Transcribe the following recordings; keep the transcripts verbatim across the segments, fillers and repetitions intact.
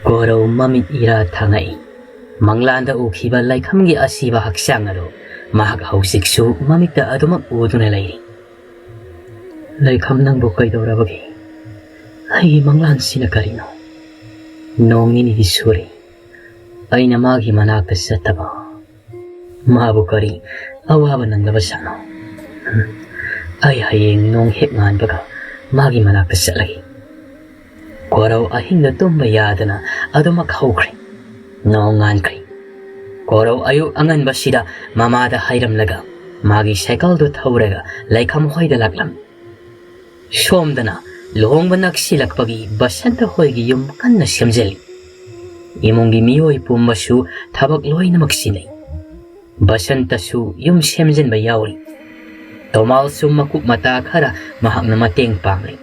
ꯀꯣꯔꯧ ꯃꯃꯤꯠ ꯏꯔꯥ ꯊꯥꯡꯉꯛꯏ꯫ ꯃꯪꯂꯥꯟꯗ ꯎꯈꯤꯕ ꯂꯩꯈꯝꯒꯤ ꯑꯁꯤꯕ ꯍꯛꯆꯥꯡ ꯑꯗꯨ ꯃꯍꯥꯛ ꯍꯧꯖꯤꯛꯁꯨ ꯃꯃꯤꯠꯇ ꯑꯗꯨꯃꯛ ꯎꯗꯨꯅ ꯂꯩꯔꯤ꯫ "ꯂꯩꯈꯝ, ꯅꯪꯕꯨ ꯀꯩꯗꯧꯔꯕꯒꯦ? ꯑꯩꯒꯤ ꯃꯪꯂꯥꯟꯁꯤꯅ ꯀꯔꯤꯅꯣ? ꯅꯣꯡ ꯅꯤꯅꯤꯗꯤ ꯁꯨꯔꯦ ꯑꯩꯅ ꯃꯥꯒꯤ ꯃꯅꯥꯛꯇ ꯆꯠꯇꯕ꯫ ꯃꯥꯕꯨ ꯀꯔꯤ ꯑꯋꯥꯕ ꯅꯪꯂꯕ ꯖꯥꯠꯅꯣ? ꯎꯝ, ꯑꯩ ꯍꯌꯦꯡ ꯅꯣꯡ ꯍꯦꯛ ꯉꯥꯟꯕꯒ ꯃꯥꯒꯤ ꯃꯅꯥꯛꯇ ꯆꯠꯂꯒꯦ꯫" ꯀꯣꯔꯧ ꯑꯍꯤꯡꯗ ꯇꯨꯝꯕ ꯌꯥꯗꯅ ꯑꯗꯨꯃꯛ ꯍꯧꯈ꯭ꯔꯦ꯫ ꯅꯣꯡ ꯉꯥꯟꯈ꯭ꯔꯦ꯫ ꯀꯣꯔꯧ ꯑꯌꯨꯛ ꯑꯉꯟꯕꯁꯤꯗ ꯃꯃꯥꯗ ꯍꯥꯏꯔꯝꯂꯒ ꯃꯥꯒꯤ ꯁꯥꯏꯀꯜꯗꯨ ꯊꯧꯔꯒ ꯂꯩꯈꯝ ꯍꯣꯏꯗ ꯂꯥꯛꯂꯝꯃꯤ꯫ ꯁꯣꯝꯗꯅ ꯂꯨꯍꯣꯡꯕ ꯅꯛꯁꯤꯜꯂꯛꯄꯒꯤ ꯕꯁꯟꯇ ꯍꯣꯏꯒꯤ ꯌꯨꯝ ꯀꯟꯅ ꯁꯦꯝꯖꯤꯜꯂꯤ꯫ ꯏꯃꯨꯡꯒꯤ ꯃꯤꯑꯣꯏ ꯄꯨꯝꯕꯁꯨ ꯊꯕꯛ ꯂꯣꯏꯅꯃꯛ ꯁꯤꯟꯅꯩ꯫ ꯕꯁꯟꯇꯁꯨ ꯌꯨꯝ ꯁꯦꯝꯖꯤꯟꯕ ꯌꯥꯎꯔꯤ꯫ ꯇꯣꯃꯥꯜꯁꯨ ꯃꯀꯨꯞ ꯃꯇꯥ ꯈꯔ ꯃꯍꯥꯛꯅ ꯃꯇꯦꯡ ꯄꯥꯡꯂꯤ꯫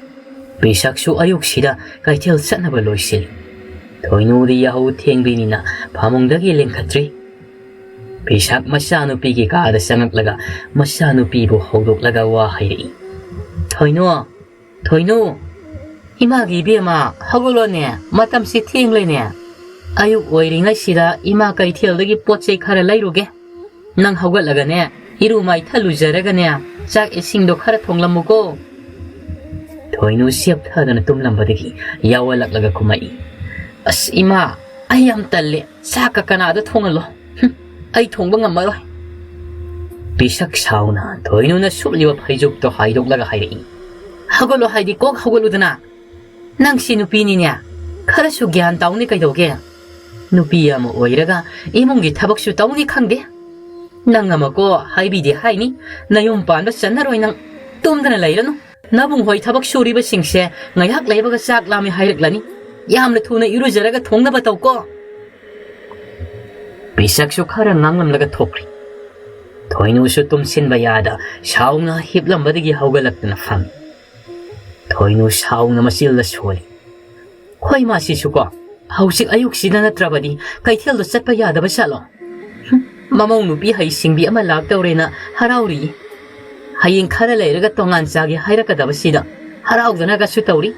ꯄꯤꯁꯛꯁꯨ ꯑꯌꯨꯛꯁꯤꯗ ꯀꯩꯊꯦꯜ ꯆꯠꯅꯕ ꯂꯣꯏꯁꯤꯜꯂꯤ꯫ ꯊꯣꯏꯅꯨꯗꯤ ꯌꯥꯍꯧ ꯊꯦꯡꯕꯤꯅꯤꯅ ꯐꯃꯨꯡꯗꯒꯤ ꯂꯦꯡꯈꯠꯇ꯭ꯔꯤ꯫ ꯄꯤꯁꯛ ꯃꯆꯥꯅꯨꯄꯤꯒꯤ ꯀꯥꯗ ꯆꯪꯉꯛꯂꯒ ꯃꯆꯥꯅꯨꯄꯤꯕꯨ ꯍꯧꯗꯣꯛꯂꯒ ꯋꯥ ꯍꯥꯏꯔꯛꯏ꯫ "ꯊꯣꯏꯅꯨ, ꯊꯣꯏꯅꯨ, ꯏꯃꯥꯒꯤ ꯏꯕꯦꯝꯃ, ꯍꯧꯒꯠꯂꯣꯅꯦ, ꯃꯇꯝꯁꯤ ꯊꯦꯡꯂꯦꯅꯦ꯫ ꯑꯌꯨꯛ ꯑꯣꯏꯔꯤꯉꯩꯁꯤꯗ ꯏꯃꯥ ꯀꯩꯊꯦꯜꯗꯒꯤ ꯄꯣꯠ ꯆꯩ ꯈꯔ ꯂꯩꯔꯨꯒꯦ꯫ ꯅꯪ ꯍꯧꯒꯠꯂꯒꯅꯦ, ꯏꯔꯨ ꯃꯥꯏꯊ ꯂꯨꯖꯔꯒꯅꯦ, ꯆꯥꯛ ꯏꯁꯤꯡꯗꯣ ꯈꯔ ꯊꯣꯡꯂꯝꯃꯨꯀꯣ꯫" ꯊꯣꯏꯅꯨ ꯆꯦꯞꯊꯗꯅ ꯇꯨꯝꯂꯝꯕꯗꯒꯤ ꯌꯥꯎꯍꯜꯂꯛꯂꯒ ꯈꯨꯝꯃꯛꯏ꯫ "ꯑꯁ ꯏꯃꯥ, ꯑꯩ ꯌꯥꯝ ꯇꯜꯂꯦ, ꯆꯥꯛꯀ ꯀꯅꯥꯗ ꯊꯣꯡꯍꯜꯂꯣ꯫ ꯍꯨꯝ, ꯑꯩ ꯊꯣꯡꯕ ꯉꯝꯃꯔꯣꯏ꯫" ꯄꯤꯁꯛ ꯁꯥꯎꯅ ꯊꯣꯏꯅꯨꯅ ꯁꯨꯞꯂꯤꯕ ꯐꯩꯖꯨꯞꯇꯣ ꯍꯥꯏꯗꯣꯛꯂꯒ ꯍꯥꯏꯔꯛꯏ꯫ "ꯍꯧꯒꯠꯂꯣ ꯍꯥꯏꯗꯤ ꯀꯣꯛ ꯍꯧꯒꯠꯂꯨꯗꯅ꯫ ꯅꯪꯁꯤ ꯅꯨꯄꯤꯅꯤꯅꯦ, ꯈꯔꯁꯨ ꯒ꯭ꯌꯥꯟ ꯇꯥꯎꯅꯦ ꯀꯩꯗꯧꯒꯦ? ꯅꯨꯄꯤ ꯑꯃ ꯑꯣꯏꯔꯒ ꯏꯃꯨꯡꯒꯤ ꯊꯕꯛꯁꯨ ꯇꯧꯅꯤ ꯈꯪꯗꯦ꯫ ꯅꯪ ꯑꯃꯀꯣ ꯍꯥꯏꯕꯤꯗꯦ ꯍꯥꯏꯅꯤ, ꯅꯌꯨꯝ ꯄꯥꯟꯕ ꯆꯟꯅꯔꯣꯏ ꯅꯪ꯫ ꯇꯨꯝꯗꯅ ꯂꯩꯔꯅꯨ꯫ ꯅꯕꯨꯡ ꯍꯣꯏ ꯊꯕꯛ ꯁꯨꯔꯤꯕꯁꯤꯡꯁꯦ ꯉꯥꯏꯍꯥꯛ ꯂꯩꯕꯒ ꯆꯥꯛ ꯂꯥꯝꯃꯦ ꯍꯥꯏꯔꯛꯂꯅꯤ꯫ ꯌꯥꯝꯅ ꯊꯨꯅ ꯏꯔꯨꯖꯔꯒ ꯊꯣꯡꯅꯕ ꯇꯧꯀꯣ꯫" ꯄꯤꯁꯛꯁꯨ ꯈꯔ ꯉꯥꯡꯂꯝꯂꯒ ꯊꯣꯛꯈ꯭ꯔꯤ꯫ ꯊꯣꯏꯅꯨꯁꯨ ꯇꯨꯝꯁꯤꯟꯕ ꯌꯥꯗ ꯁꯥꯎꯅ ꯍꯤꯞꯂꯝꯕꯗꯒꯤ ꯍꯧꯒꯠꯂꯛꯇꯨꯅ ꯐꯝꯃꯤ꯫ ꯊꯣꯏꯅꯨ ꯁꯥꯎꯅ ꯃꯆꯤꯜꯗ ꯁꯣꯜꯂꯤ꯫ "ꯍꯣꯏ, ꯃꯥꯁꯤꯁꯨꯀꯣ, ꯍꯧꯖꯤꯛ ꯑꯌꯨꯛꯁꯤꯗ ꯅꯠꯇ꯭ꯔꯕꯗꯤ ꯀꯩꯊꯦꯜꯗ ꯆꯠꯄ ꯌꯥꯗꯕ ꯖꯥꯠꯂꯣ? ꯍꯨꯝ, ꯃꯃꯧ ꯅꯨꯄꯤ ꯍꯩ ꯁꯤꯡꯕꯤ ꯑꯃ ꯂꯥꯛꯇꯧꯔꯦꯅ ꯍꯔꯥꯎꯔꯤꯌꯦ꯫ ꯍꯌꯦꯡ ꯈꯔ ꯂꯩꯔꯒ ꯇꯣꯉꯥꯟ ꯆꯥꯒꯦ ꯍꯥꯏꯔꯛꯀꯗꯕꯁꯤꯗ ꯍꯔꯥꯎꯗꯅꯒꯁꯨ ꯇꯧꯔꯤ꯫"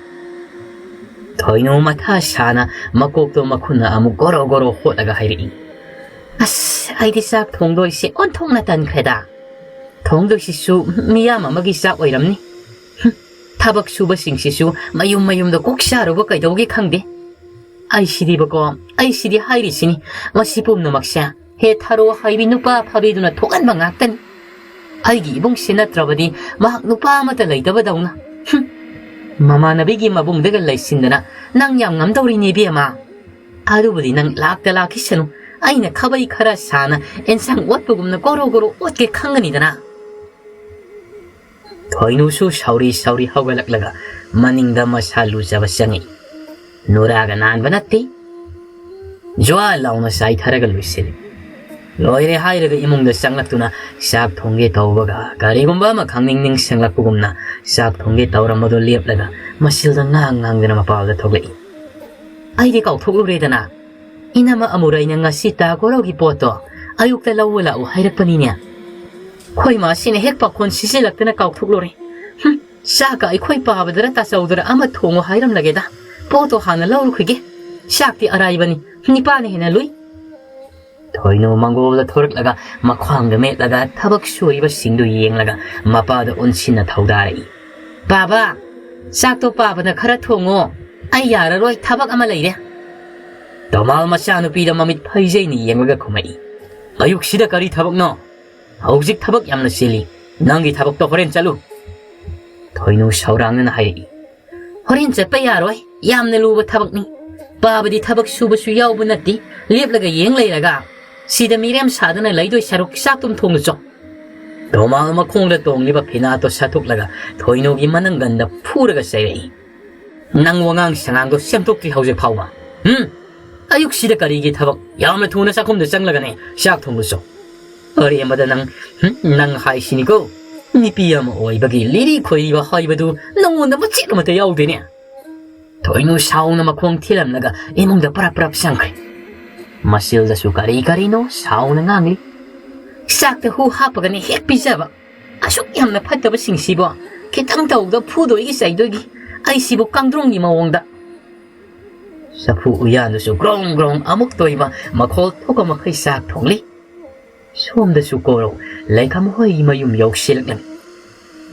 ꯊꯣꯏꯅꯨ ꯃꯊꯥ ꯁꯥꯅ ꯃꯀꯣꯛꯇꯣ ꯃꯈꯨꯠꯅ ꯑꯃꯨꯛ ꯒꯣꯔꯣ ꯒꯣꯔꯣ ꯍꯣꯠꯂꯒ ꯍꯥꯏꯔꯛꯏ꯫ "ꯑꯁ, ꯑꯩꯗꯤ ꯆꯥꯛ ꯊꯣꯡꯗꯣꯏꯁꯦ ꯑꯣꯟꯊꯣꯛꯅ ꯇꯟꯈ꯭ꯔꯦꯗ꯫ ꯊꯣꯡꯗꯣꯏꯁꯤꯁꯨ ꯃꯤꯌꯥꯝ ꯑꯃꯒꯤ ꯆꯥꯛ ꯑꯣꯏꯔꯝꯅꯤ꯫ ꯍꯨꯝ, ꯊꯕꯛ ꯁꯨꯕꯁꯤꯡꯁꯤꯁꯨ ꯃꯌꯨꯝ ꯃꯌꯨꯝꯗ ꯀꯣꯛ ꯆꯥꯔꯨꯕ ꯀꯩꯗꯧꯒꯦ ꯈꯪꯗꯦ꯫ ꯑꯩꯁꯤꯗꯤꯕꯀꯣ, ꯑꯩꯁꯤꯗꯤ ꯍꯥꯏꯔꯤꯁꯤꯅꯤ, ꯃꯁꯤ ꯄꯨꯝꯅꯃꯛꯁꯦ ꯍꯦ ꯊꯔꯣ ꯍꯥꯏꯕꯤ ꯅꯨꯄꯥ ꯐꯥꯕꯤꯗꯨꯅ ꯊꯣꯛꯍꯟꯕ ꯉꯥꯛꯇꯅꯤ꯫ ꯑꯩꯒꯤ ꯏꯕꯨꯡꯁꯤ ꯅꯠꯇ꯭ꯔꯕꯗꯤ ꯃꯍꯥꯛ ꯅꯨꯄꯥ ꯑꯃꯠꯇ ꯂꯩꯇꯕꯗꯧꯅ꯫ ꯍꯨꯝ, ꯃꯃꯥꯟꯅꯕꯤꯒꯤ ꯃꯕꯨꯡꯗꯒ ꯂꯩꯁꯤꯟꯗꯅ ꯅꯪ ꯌꯥꯝ ꯉꯝꯗꯧꯔꯤꯅꯦ ꯏꯕꯦꯝꯃ꯫ ꯑꯗꯨꯕꯨꯗꯤ ꯅꯪ ꯂꯥꯛꯇ ꯂꯥꯛꯈꯤꯁꯅꯨ, ꯑꯩꯅ ꯈꯥꯕꯩ ꯈꯔ ꯁꯥꯅ ꯑꯦꯟꯁꯥꯡ ꯑꯣꯠꯄꯒꯨꯝꯅ ꯒꯣꯔꯣ ꯒꯣꯔꯣ ꯑꯣꯠꯀꯦ ꯈꯪꯒꯅꯤꯗꯅ꯫" ꯊꯣꯏꯅꯨꯁꯨ ꯁꯥꯎꯔꯤ ꯁꯥꯎꯔꯤ ꯍꯧꯒꯠꯂꯛꯂꯒ ꯃꯅꯤꯡꯗ ꯃꯁꯥ ꯂꯨꯖꯕ ꯆꯪꯉꯤ꯫ ꯅꯨꯔꯥꯒ ꯅꯥꯟꯕ ꯅꯠꯇꯦ꯫ ꯖ꯭ꯋꯥ ꯂꯥꯎꯅ ꯆꯥꯏꯊꯔꯒ ꯂꯣꯏꯁꯤꯜꯂꯤ꯫ ꯂꯣꯏꯔꯦ ꯍꯥꯏꯔꯒ ꯏꯃꯨꯡꯗ ꯆꯪꯂꯛꯇꯨꯅ ꯆꯥꯛ ꯊꯣꯡꯒꯦ ꯇꯧꯕꯒ ꯀꯔꯤꯒꯨꯝꯕ ꯑꯃꯈꯪ ꯅꯤꯡ ꯅꯤꯡꯁꯤꯡꯂꯛꯄꯒꯨꯝꯅ ꯆꯥꯛ ꯊꯣꯡꯒꯦ ꯇꯧꯔꯝꯕꯗꯣ ꯂꯦꯞꯂꯒ ꯃꯁꯤꯜꯗ ꯉꯥꯡ ꯉꯥꯡꯗꯅ ꯃꯄꯥꯜꯗ ꯊꯣꯛꯂꯛꯏ꯫ "ꯑꯩꯗꯤ ꯀꯥꯎꯊꯣꯛꯂꯨꯔꯦꯗꯅ꯫ ꯏꯅꯝꯃ ꯑꯃꯨꯔꯩꯅ ꯉꯁꯤ ꯇꯥ ꯀꯣꯔꯧꯒꯤ ꯄꯣꯠꯇꯣ ꯑꯌꯨꯛꯇ ꯂꯧꯕ ꯂꯥꯛꯎ ꯍꯥꯏꯔꯛꯄꯅꯤꯅꯦ꯫ ꯈꯣꯏ ꯃꯥꯁꯤꯅ ꯍꯦꯛ ꯄꯥꯈꯣꯟ ꯁꯤꯖꯤꯜꯂꯛꯇꯅ ꯀꯥꯎꯊꯣꯛꯂꯨꯔꯦ꯫ ꯍꯨꯝ, ꯆꯥꯛꯀ ꯑꯩꯈꯣꯏ ꯄꯥꯕꯗꯔ ꯇꯥꯆꯧꯗꯔ ꯑꯃ ꯊꯣꯡꯉꯨ ꯍꯥꯏꯔꯝꯂꯒꯦꯗ꯫ ꯄꯣꯠꯇꯣ ꯍꯥꯟꯅ ꯂꯧꯔꯨꯈꯤꯒꯦ꯫ ꯆꯥꯛꯇꯤ ꯑꯔꯥꯏꯕꯅꯤ, ꯅꯤꯄꯥꯅ ꯍꯦꯟꯅ ꯂꯨꯏ꯫" ꯊꯣꯏꯅꯨ ꯃꯪꯒꯣꯜꯗ ꯊꯣꯔꯛꯂꯒ ꯃꯈ꯭ꯋꯥꯡꯗ ꯃꯦꯠꯂꯒ ꯊꯕꯛ ꯁꯨꯔꯤꯕꯁꯤꯡꯗꯨ ꯌꯦꯡꯂꯒ ꯃꯄꯥꯗ ꯑꯣꯟꯁꯤꯟꯅ ꯊꯧꯗꯥꯔꯛꯏ꯫ "ꯄꯥꯕ, ꯆꯥꯛꯇꯣ ꯄꯥꯕꯅ ꯈꯔ ꯊꯣꯡꯉꯣ꯫ ꯑꯩ ꯌꯥꯔꯔꯣꯏ, ꯊꯕꯛ ꯑꯃ ꯂꯩꯔꯦ꯫" ꯇꯣꯃꯥꯜ ꯃꯆꯥꯅꯨꯄꯤꯗ ꯃꯃꯤꯠ ꯐꯩꯖꯩꯅ ꯌꯦꯡꯂꯒ ꯈꯨꯝꯃꯛꯏ꯫ "ꯑꯌꯨꯛꯁꯤꯗ ꯀꯔꯤ ꯊꯕꯛꯅꯣ? ꯍꯧꯖꯤꯛ ꯊꯕꯛ ꯌꯥꯝꯅ ꯆꯤꯜꯂꯤ꯫ ꯅꯪꯒꯤ ꯊꯕꯛꯇꯣ ꯍꯣꯔꯦꯟ ꯆꯠꯂꯨ꯫" ꯊꯣꯏꯅꯨ ꯁꯧꯔꯥꯡꯅꯅ ꯍꯥꯏꯔꯛꯏ꯫ "ꯍꯣꯔꯦꯟ ꯆꯠꯄ ꯌꯥꯔꯣꯏ, ꯌꯥꯝꯅ ꯂꯨꯕ ꯊꯕꯛꯅꯤ꯫ ꯄꯥꯕꯗꯤ ꯊꯕꯛ ꯁꯨꯕꯁꯨ ꯌꯥꯎꯕ ꯅꯠꯇꯦ, ꯂꯦꯞꯂꯒ ꯌꯦꯡ ꯂꯩꯔꯒ꯫ ꯁꯤꯗ ꯃꯤꯔꯦꯝ ꯁꯥꯗꯅ ꯂꯩꯗꯣꯏ ꯁꯔꯨꯛ ꯆꯥꯛꯇꯨꯝ ꯊꯣꯡꯂꯨꯆꯣ꯫" ꯇꯣꯃꯥꯜ ꯃꯈꯣꯡꯗ ꯇꯣꯡꯂꯤꯕ ꯐꯤꯅꯥꯠꯇꯣ ꯁꯠꯇꯣꯛꯂꯒ ꯊꯣꯏꯅꯨꯒꯤ ꯃꯅꯪꯒꯟꯗ ꯐꯨꯔꯒ ꯆꯩꯔꯛꯏ꯫ "ꯅꯪ ꯋꯥꯉꯥꯡ ꯁꯉꯥꯡꯗꯣ ꯁꯦꯝꯗꯣꯛꯇ꯭ꯔꯤ ꯍꯧꯖꯤꯛ ꯐꯥꯎꯕ꯫ ꯍꯨꯝ? ꯑꯌꯨꯛꯁꯤꯗ ꯀꯔꯤꯒꯤ ꯊꯕꯛ? ꯌꯥꯝꯅ ꯊꯨꯅ ꯆꯥꯛꯈꯨꯝꯗ ꯆꯪꯂꯒꯅꯦ ꯆꯥꯛ ꯊꯣꯡꯂꯨꯆꯣ꯫ ꯑꯔꯦꯝꯕꯗ ꯅꯪ, ꯍꯨꯝ, ꯅꯪ ꯍꯥꯏꯁꯤꯅꯤꯀꯣ꯫ ꯅꯨꯄꯤ ꯑꯃ ꯑꯣꯏꯕꯒꯤ ꯂꯤꯔꯤ ꯈꯣꯏꯔꯤꯕ ꯍꯥꯏꯕꯗꯨ ꯅꯪꯉꯣꯟꯗ ꯃꯆꯦꯠ ꯑꯃꯠꯇ ꯌꯥꯎꯗꯦꯅꯦ꯫" ꯊꯣꯏꯅꯨ ꯁꯥꯎꯅ ꯃꯈꯣꯡ ꯊꯤꯜꯂꯝꯂꯒ ꯏꯃꯨꯡꯗ ꯄꯔꯞ ꯄꯔꯞ ꯆꯪꯈ꯭ꯔꯦ꯫ ꯃꯁꯤꯜꯗꯁꯨ ꯀꯔꯤ ꯀꯔꯤꯅꯣ ꯁꯥꯎꯅ ꯉꯥꯡꯂꯤ꯫ "ꯆꯥꯛꯇ ꯍꯨ ꯍꯥꯞꯄꯒꯅꯦ ꯍꯦꯛ ꯄꯤꯖꯕ꯫ ꯑꯁꯨꯛ ꯌꯥꯝꯅ ꯐꯠꯇꯕꯁꯤꯡꯁꯤꯕꯣ ꯈꯤꯇꯪ ꯇꯧꯕꯗ ꯐꯨꯗꯣꯏꯒꯤ ꯆꯩꯗꯣꯏꯒꯤ꯫ ꯑꯩꯁꯤꯕꯨ ꯀꯥꯡꯗ꯭ꯔꯣꯡꯒꯤ ꯃꯑꯣꯡꯗ꯫ ꯆꯐꯨ ꯎꯌꯥꯟꯗꯨꯁꯨ ꯒ꯭ꯔꯣꯡ ꯒ꯭ꯔꯣꯡ ꯑꯃꯨꯛ ꯇꯣꯏꯕ ꯃꯈꯣꯜ ꯊꯣꯛꯄ ꯃꯈꯩ ꯆꯥꯛ ꯊꯣꯡꯂꯤ꯫ ꯁꯣꯝꯗꯁꯨ ꯀꯣꯔꯧ ꯂꯩꯈꯝ ꯍꯣꯏꯒꯤ ꯃꯌꯨꯝ ꯌꯧꯁꯤꯜꯂꯛꯂꯝꯃꯤ꯫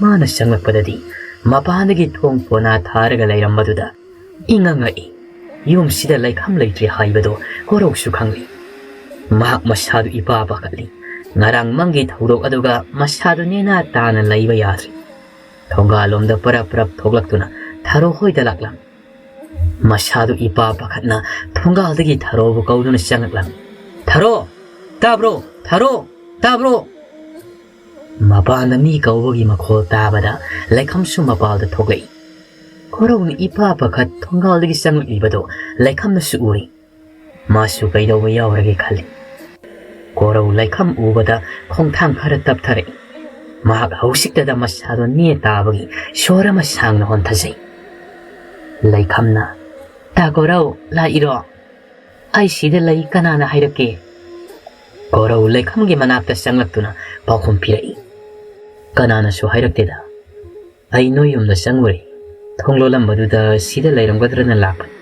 ꯃꯥꯅ ꯆꯪꯂꯛꯄꯗꯗꯤ ꯃꯄꯥꯟꯗꯒꯤ ꯊꯣꯡ ꯄꯣꯅꯥ ꯊꯥꯔꯒ ꯂꯩꯔꯝꯕꯗꯨꯗ ꯏꯉꯛ ꯉꯛꯏ꯫ ꯌꯨꯝꯁꯤꯗ ꯂꯩꯈꯝ ꯂꯩꯇ꯭ꯔꯦ ꯍꯥꯏꯕꯗꯣ ꯀꯣꯔꯧꯁꯨ ꯈꯪꯂꯤ꯫ ꯃꯍꯥꯛ ꯃꯁꯥꯗꯨ ꯏꯄꯥ ꯄꯥꯈꯠꯂꯤ꯫ ꯉꯔꯥꯡ ꯃꯪꯒꯤ ꯊꯧꯗꯣꯛ ꯑꯗꯨꯒ ꯃꯁꯥꯗꯨ ꯅꯦꯅꯥ ꯇꯥꯅ ꯂꯩꯕ ꯌꯥꯗ꯭ꯔꯤ꯫ ꯊꯣꯡꯒꯥꯜꯂꯣꯝꯗ ꯄꯔꯞ ꯄꯔꯞ ꯊꯣꯛꯂꯛꯇꯨꯅ ꯊꯥꯔꯣ ꯍꯣꯏꯗ ꯂꯥꯛꯂꯝꯃꯤ꯫ ꯃꯁꯥꯗꯨ ꯏꯄꯥ ꯄꯥꯈꯠꯅ ꯊꯣꯡꯒꯥꯜꯗꯒꯤ ꯊꯥꯔꯣꯕꯨ ꯀꯧꯗꯨꯅ ꯆꯪꯂꯛꯂꯝꯃꯤ꯫ "ꯊꯥꯔꯣ! ꯇꯥꯕ꯭ꯔꯣ? ꯊꯥꯔꯣ! ꯇꯥꯕ꯭ꯔꯣ?" ꯃꯄꯥꯟꯗ ꯃꯤ ꯀꯧꯕꯒꯤ ꯃꯈꯣꯜ ꯇꯥꯕꯗ ꯂꯩꯈꯝꯁꯨ ꯃꯄꯥꯜꯗ ꯊꯣꯛꯂꯛꯏ꯫ ꯀꯣꯔꯧꯅ ꯏꯄꯥ ꯄꯥꯈꯠ ꯊꯣꯡꯒꯥꯜꯗꯒꯤ ꯆꯪꯂꯛꯂꯤꯕꯗꯨ ꯂꯩꯈꯝꯅꯁꯨ ꯎꯔꯤ꯫ ꯃꯥꯁꯨ ꯀꯩꯗꯧꯕ ꯌꯥꯎꯔꯒꯦ ꯈꯜꯂꯤ꯫ ꯀꯣꯔꯧ ꯂꯩꯈꯝ ꯎꯕꯗ ꯈꯣꯡꯊꯥꯡ ꯈꯔ ꯇꯞꯊꯔꯛꯏ꯫ ꯃꯍꯥꯛ ꯍꯧꯖꯤꯛꯇꯗ ꯃꯁꯥꯗꯣ ꯅꯦ ꯇꯥꯕꯒꯤ ꯁꯣꯔ ꯑꯃ ꯁꯥꯡꯅ ꯍꯣꯟꯊꯖꯩ꯫ ꯂꯩꯈꯝꯅ, "ꯇꯥ ꯀꯣꯔꯧ, ꯂꯥꯛꯏꯔꯣ? ꯑꯩ ꯁꯤꯗ ꯂꯩ, ꯀꯅꯥꯅ ꯍꯥꯏꯔꯛꯀꯦ?" ꯀꯣꯔꯧ ꯂꯩꯈꯝꯒꯤ ꯃꯅꯥꯛꯇ ꯆꯪꯂꯛꯇꯨꯅ ꯄꯥꯎꯈꯨꯝ ꯄꯤꯔꯛꯏ꯫ "ꯀꯅꯥꯅꯁꯨ ꯍꯥꯏꯔꯛꯇꯦꯗ꯫ ꯑꯩ ꯅꯣꯏ ꯌꯨꯝꯗ ꯆꯪꯉꯨꯔꯦ꯫ ꯊꯣꯡ ꯂꯣꯜꯂꯝꯕꯗꯨꯗ ꯁꯤꯗ ꯂꯩꯔꯝꯒꯗ꯭ꯔꯅ ꯂꯥꯛꯄꯅꯤ꯫"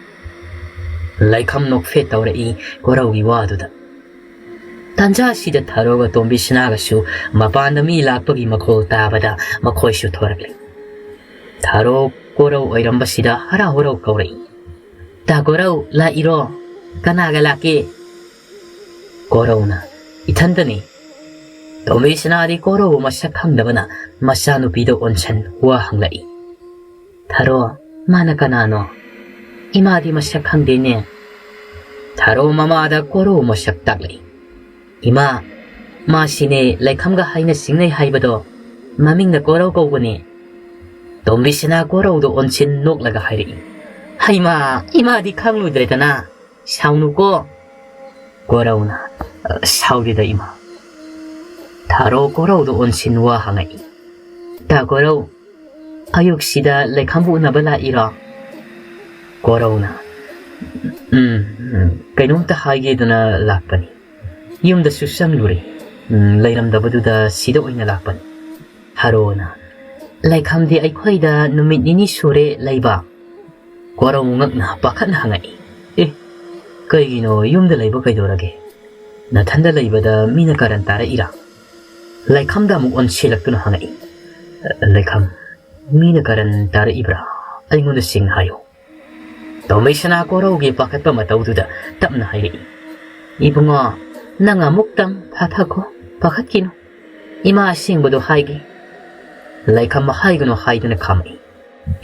ꯂꯩꯈꯝ ꯅꯣꯛꯐꯦꯠ ꯇꯧꯔꯛꯏ ꯀꯣꯔꯧꯒꯤ ꯋꯥꯗꯨꯗ꯫ ꯇꯥꯟꯖꯥꯁꯤꯗ ꯊꯥꯔꯣꯒ ꯇꯣꯝꯕꯤꯁꯅꯥꯒꯁꯨ ꯃꯄꯥꯟꯗ ꯃꯤ ꯂꯥꯛꯄꯒꯤ ꯃꯈꯣꯜ ꯇꯥꯕꯗ ꯃꯈꯣꯏꯁꯨ ꯊꯣꯔꯛꯂꯤ꯫ ꯊꯥꯔꯣ ꯀꯣꯔꯧ ꯑꯣꯏꯔꯝꯕꯁꯤꯗ ꯍꯔꯥꯎ ꯍꯔꯥꯎ ꯀꯧꯔꯛꯏ꯫ "ꯇꯥ ꯀꯣꯔꯧ, ꯂꯥꯛꯏꯔꯣ? ꯀꯅꯥꯒ ꯂꯥꯛꯀꯦ?" ꯀꯣꯔꯧꯅ, "ꯏꯊꯟꯇꯅꯤ꯫" ꯇꯣꯝꯕꯤꯁꯅꯥꯗꯤ ꯀꯣꯔꯧꯕꯨ ꯃꯁꯛ ꯈꯪꯗꯕꯅ ꯃꯆꯥꯅꯨꯄꯤꯗ ꯑꯣꯟꯁꯟ ꯋꯥ ꯍꯪꯂꯛꯏ꯫ "ꯊꯥꯔꯣ, ꯃꯥꯅ ꯀꯅꯥꯅꯣ? ꯏꯃꯥꯗꯤ ꯃꯁꯛ ꯈꯪꯗꯦꯅꯦ꯫" ꯊꯥꯔꯣ ꯃꯃꯥꯗ ꯀꯣꯔꯧ ꯃꯁꯛ ꯇꯥꯛꯂꯛꯏ꯫ "ꯏꯃꯥ, ꯃꯥꯁꯤꯅꯦ ꯂꯩꯈꯝꯒ ꯍꯥꯏꯅ ꯁꯤꯡꯅꯩ ꯍꯥꯏꯕꯗꯣ, ꯃꯃꯤꯡꯅ ꯀꯣꯔꯧ ꯀꯧꯕꯅꯦ꯫" ꯇꯣꯝꯕꯤꯁꯅꯥ ꯀꯣꯔꯧꯗ ꯑꯣꯟꯁꯤꯟ ꯅꯣꯛꯂꯒ ꯍꯥꯏꯔꯛꯏ꯫ "ꯍꯩꯃꯥ, ꯏꯃꯥꯗꯤ ꯈꯪꯂꯨꯗ꯭ꯔꯦꯗꯅ, ꯁꯥꯎꯅꯨꯀꯣ꯫" ꯀꯣꯔꯧꯅ, "ꯁꯥꯎꯗꯦꯗ ꯏꯃꯥ꯫" ꯊꯥꯔꯣ ꯀꯣꯔꯧꯗ ꯑꯣꯟꯁꯤꯟ ꯋꯥ ꯍꯪꯉꯛꯏ꯫ "ꯇꯥ ꯀꯣꯔꯧ, ꯑꯌꯨꯛꯁꯤꯗ ꯂꯩꯈꯝꯕꯨ ꯎꯅꯕ ꯂꯥꯛꯏꯔꯣ?" ꯀꯣꯔꯧꯅ, "ꯎꯝ, ꯎꯝ, ꯀꯩꯅꯣꯝꯇ ꯍꯥꯏꯒꯦꯗꯅ ꯂꯥꯛꯄꯅꯤ꯫ ꯌꯨꯝꯗꯁꯨ ꯆꯪꯂꯨꯔꯦ꯫ ꯎꯝ, ꯂꯩꯔꯝꯗꯕꯗꯨꯗ ꯁꯤꯗ ꯑꯣꯏꯅ ꯂꯥꯛꯄꯅꯤ꯫" ꯊꯥꯔꯣꯅ, "ꯂꯩꯈꯝꯗꯤ ꯑꯩꯈꯣꯏꯗ ꯅꯨꯃꯤꯠ ꯅꯤꯅꯤ ꯁꯨꯔꯦ ꯂꯩꯕ?" ꯀꯣꯔꯧ ꯉꯛꯅ ꯄꯥꯈꯠꯅ ꯍꯪꯉꯛꯏ꯫ "ꯑꯦ, ꯀꯩꯒꯤꯅꯣ ꯌꯨꯝꯗ ꯂꯩꯕ ꯀꯩꯗꯧꯔꯒꯦ? ꯅꯊꯟꯗ ꯂꯩꯕꯗ ꯃꯤꯅ ꯀꯔꯟ ꯇꯥꯔꯛꯏꯔꯥ?" ꯂꯩꯈꯝꯗ ꯑꯃꯨꯛ ꯑꯣꯟꯁꯤꯜꯂꯛꯇꯨꯅ ꯍꯪꯉꯛꯏ꯫ "ꯂꯩꯈꯝ, ꯃꯤꯅ ꯀꯔꯟ ꯇꯥꯔꯛꯏꯕ꯭ꯔꯥ? ꯑꯩꯉꯣꯟꯗ ꯁꯦꯡꯅ ꯍꯥꯏꯌꯨ꯫" ꯇꯣꯝꯕꯤꯁꯅꯥ ꯀꯣꯔꯧꯒꯤ ꯄꯥꯈꯠꯄ ꯃꯇꯧꯗꯨꯗ ꯇꯞꯅ ꯍꯥꯏꯔꯛꯏ꯫ "ꯏꯕꯨꯡꯉꯣ, ꯅꯪ ꯑꯃꯨꯛꯇꯪ ꯐꯥꯊꯈꯣ, ꯄꯥꯈꯠꯈꯤꯅꯨ꯫ ꯏꯃꯥ ꯑꯁꯦꯡꯕꯗꯣ ꯍꯥꯏꯒꯦ꯫" ꯂꯩꯈꯝ ꯍꯥꯏꯒꯅꯨ ꯍꯥꯏꯗꯨꯅ ꯈꯥꯝꯃꯛꯏ꯫